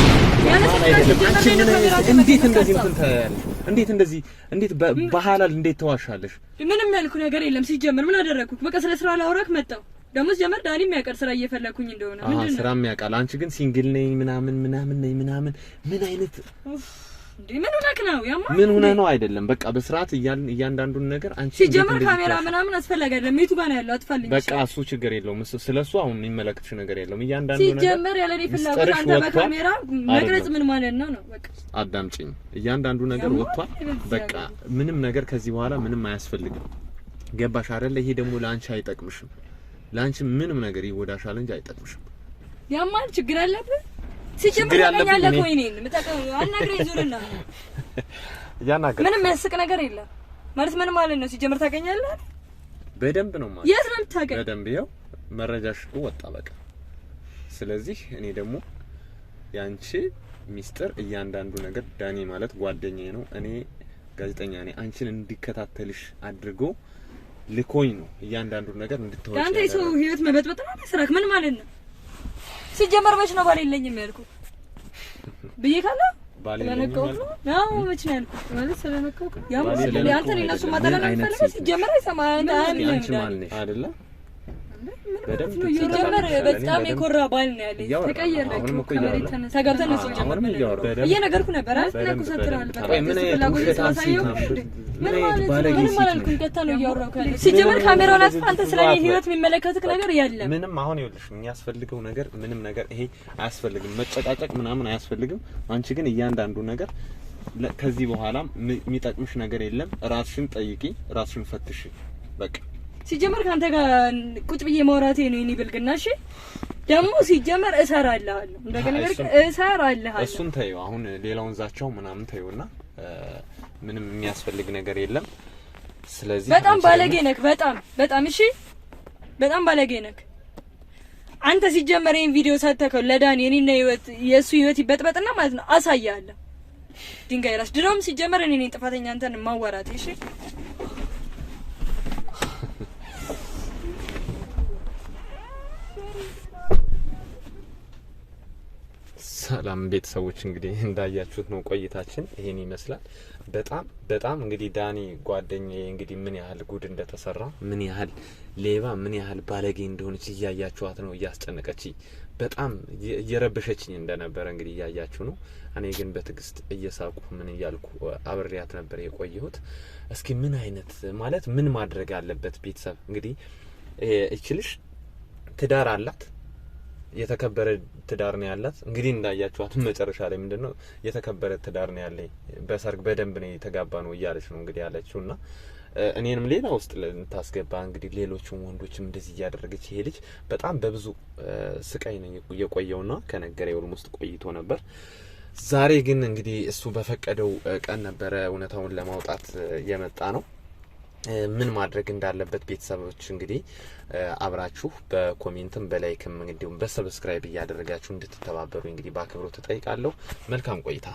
እንዴት እንደዚህ እንትን ታያለሽ? እንዴት እንደዚህ እንዴት በሐላል እንዴት ተዋሻለሽ? ምንም ያልኩ ነገር የለም። ሲጀመር ምን አደረኩ? በቃ ስለ ስራ ላውራክ መጣሁ። ደግሞ ሲጀመር ዳኒ የሚያውቃል ስራ እየፈለኩኝ እንደሆነ። ምንድነው ስራ የሚያውቃል? አንቺ ግን single ነኝ ምናምን ምናምን ነኝ ምናምን። ምን አይነት እንዴ ምን ሆነክ ነው? ያማ ምን ሆነህ ነው? አይደለም በቃ በስርዓት እያንዳንዱን ነገር አንቺ ሲጀመር ካሜራ ምናምን አስፈላጊ አይደለም። የቱ ጋር ነው ያለው? አጥፋልኝ። በቃ እሱ ችግር የለውም። እሱ ስለሱ አሁን የሚመለከትሽ ነገር የለውም። እያንዳንዱ ነገር ሲጀመር ያለ እኔ ፍላጎት አንተ በካሜራ መቅረጽ ምን ማለት ነው ነው? በቃ አዳምጪኝ። እያንዳንዱ ነገር ወጥቷል። በቃ ምንም ነገር ከዚህ በኋላ ምንም አያስፈልግም። ገባሽ አይደለ? ይሄ ደግሞ ለአንቺ አይጠቅምሽም። ለአንቺ ምንም ነገር ይጎዳሻል እንጂ አይጠቅምሽም። ያማል ችግር አለብህ። ሲጀመር ታገኛለህ እኮ እኔን አናግረኝ ዙርና እያናገረኝ ምንም የሚያስቅ ነገር የለም። ማለት ምን ማለት ነው? ሲጀመር ታገኛለህ በደንብ ነው ማለት። የት ነው የምታገኝ? በደንብ ይኸው መረጃሽ ወጣ በቃ። ስለዚህ እኔ ደግሞ ያንቺ ሚስጥር እያንዳንዱ ነገር ዳኒ ማለት ጓደኛዬ ነው፣ እኔ ጋዜጠኛ ነኝ። አንቺን እንዲከታተልሽ አድርጎ ልኮኝ ነው እያንዳንዱ ነገር እንድትወጪ። አንተ የሰው ህይወት መበጥበጥ ነው ስራክ። ምን ማለት ነው? ሲጀመር መች ነው ባል የለኝም ያልኩህ ብዬ ካለ ባል የለኝም ነው መች ነው ያልኩህ? ማለት ስለነካሁህ ነው። ያም አንተ እኔ እነሱ ማጣላት ነው የምፈልገው። ሲጀመር አይሰማህም። አንቺ ማን ነሽ አይደለ? በደንብ ሲጀመር በጣም የኮራ ባል ነው ያለኝ። ተቀየርክ። ከመሬት ተነስተህ ተጋብተን ነው ሲጀመር እየነገርኩህ ነበር አይደል? ያኮሳትርሃል። በቃ ፍላጎት ስላሳየሁህ ምን ማለት ነው? ምንም አላልኩም። ቀጥታ ነው እያወራሁህ ያለሁት። ሲጀመር ካሜራውን አጥፋ። አንተ ስለ እኔ ህይወት የሚመለከትህ ነገር የለም። ምንም አሁን ይኸውልሽ የሚያስፈልገው ነገር ምንም ነገር ይሄ አያስፈልግም። መጨቃጨቅ ምናምን አያስፈልግም። አንቺ ግን እያንዳንዱ ነገር ከዚህ በኋላ የሚጠቅምሽ ነገር የለም። ራስሽን ጠይቂ፣ ራስሽን ፈትሽ። በቃ ሲጀመር ካንተ ጋር ቁጭ ብዬ ማውራቴ ነው የኔ ብልግና። እሺ ደግሞ ሲጀመር እሰራልሃለሁ፣ እንደገና እሰራልሃለሁ። እሱን ተይው። አሁን ሌላውን ዛቻው ምናምን ተይውና ምንም የሚያስፈልግ ነገር የለም። ስለዚህ በጣም ባለጌ ነክ፣ በጣም በጣም እሺ፣ በጣም ባለጌ ነክ አንተ። ሲጀመር ይሄን ቪዲዮ ሳተከው ለዳኒ የኔና ህይወት የሱ ህይወት ይበጥበጥና ማለት ነው አሳያለሁ። ድንጋይ ራስ ድሮም ሲጀመር እኔ ነኝ ጥፋተኛ አንተን ማወራት። እሺ ሰላም ቤተሰቦች፣ እንግዲህ እንዳያችሁት ነው ቆይታችን ይሄን ይመስላል። በጣም በጣም እንግዲህ ዳኒ ጓደኛዬ እንግዲህ ምን ያህል ጉድ እንደተሰራ ምን ያህል ሌባ ምን ያህል ባለጌ እንደሆነች እያያችኋት ነው። እያስጨነቀች በጣም እየረበሸችኝ እንደነበረ እንግዲህ እያያችሁ ነው። እኔ ግን በትዕግስት እየሳቁ ምን እያልኩ አብሬያት ነበር የቆየሁት። እስኪ ምን አይነት ማለት ምን ማድረግ አለበት ቤተሰብ? እንግዲህ እችልሽ ትዳር አላት፣ የተከበረ ትዳር ነው ያላት። እንግዲህ እንዳያችኋት መጨረሻ ላይ ምንድነው የተከበረ ትዳር ነው ያለኝ፣ በሰርግ በደንብ ነው የተጋባ ነው እያለች ነው እንግዲህ ያለችውና እኔንም ሌላ ውስጥ ልታስገባ እንግዲህ ሌሎችም ወንዶችም እንደዚህ እያደረገች ይሄ ልጅ በጣም በብዙ ስቃይ ነው የቆየውና ከነገረ ውስጥ ቆይቶ ነበር። ዛሬ ግን እንግዲህ እሱ በፈቀደው ቀን ነበረ እውነታውን ለማውጣት የመጣ ነው። ምን ማድረግ እንዳለበት ቤተሰቦች እንግዲህ አብራችሁ በኮሜንትም በላይክም እንዲሁም በ subscribe እያደረጋችሁ እንድትተባበሩ እንግዲህ በአክብሮት እጠይቃለሁ። መልካም ቆይታ።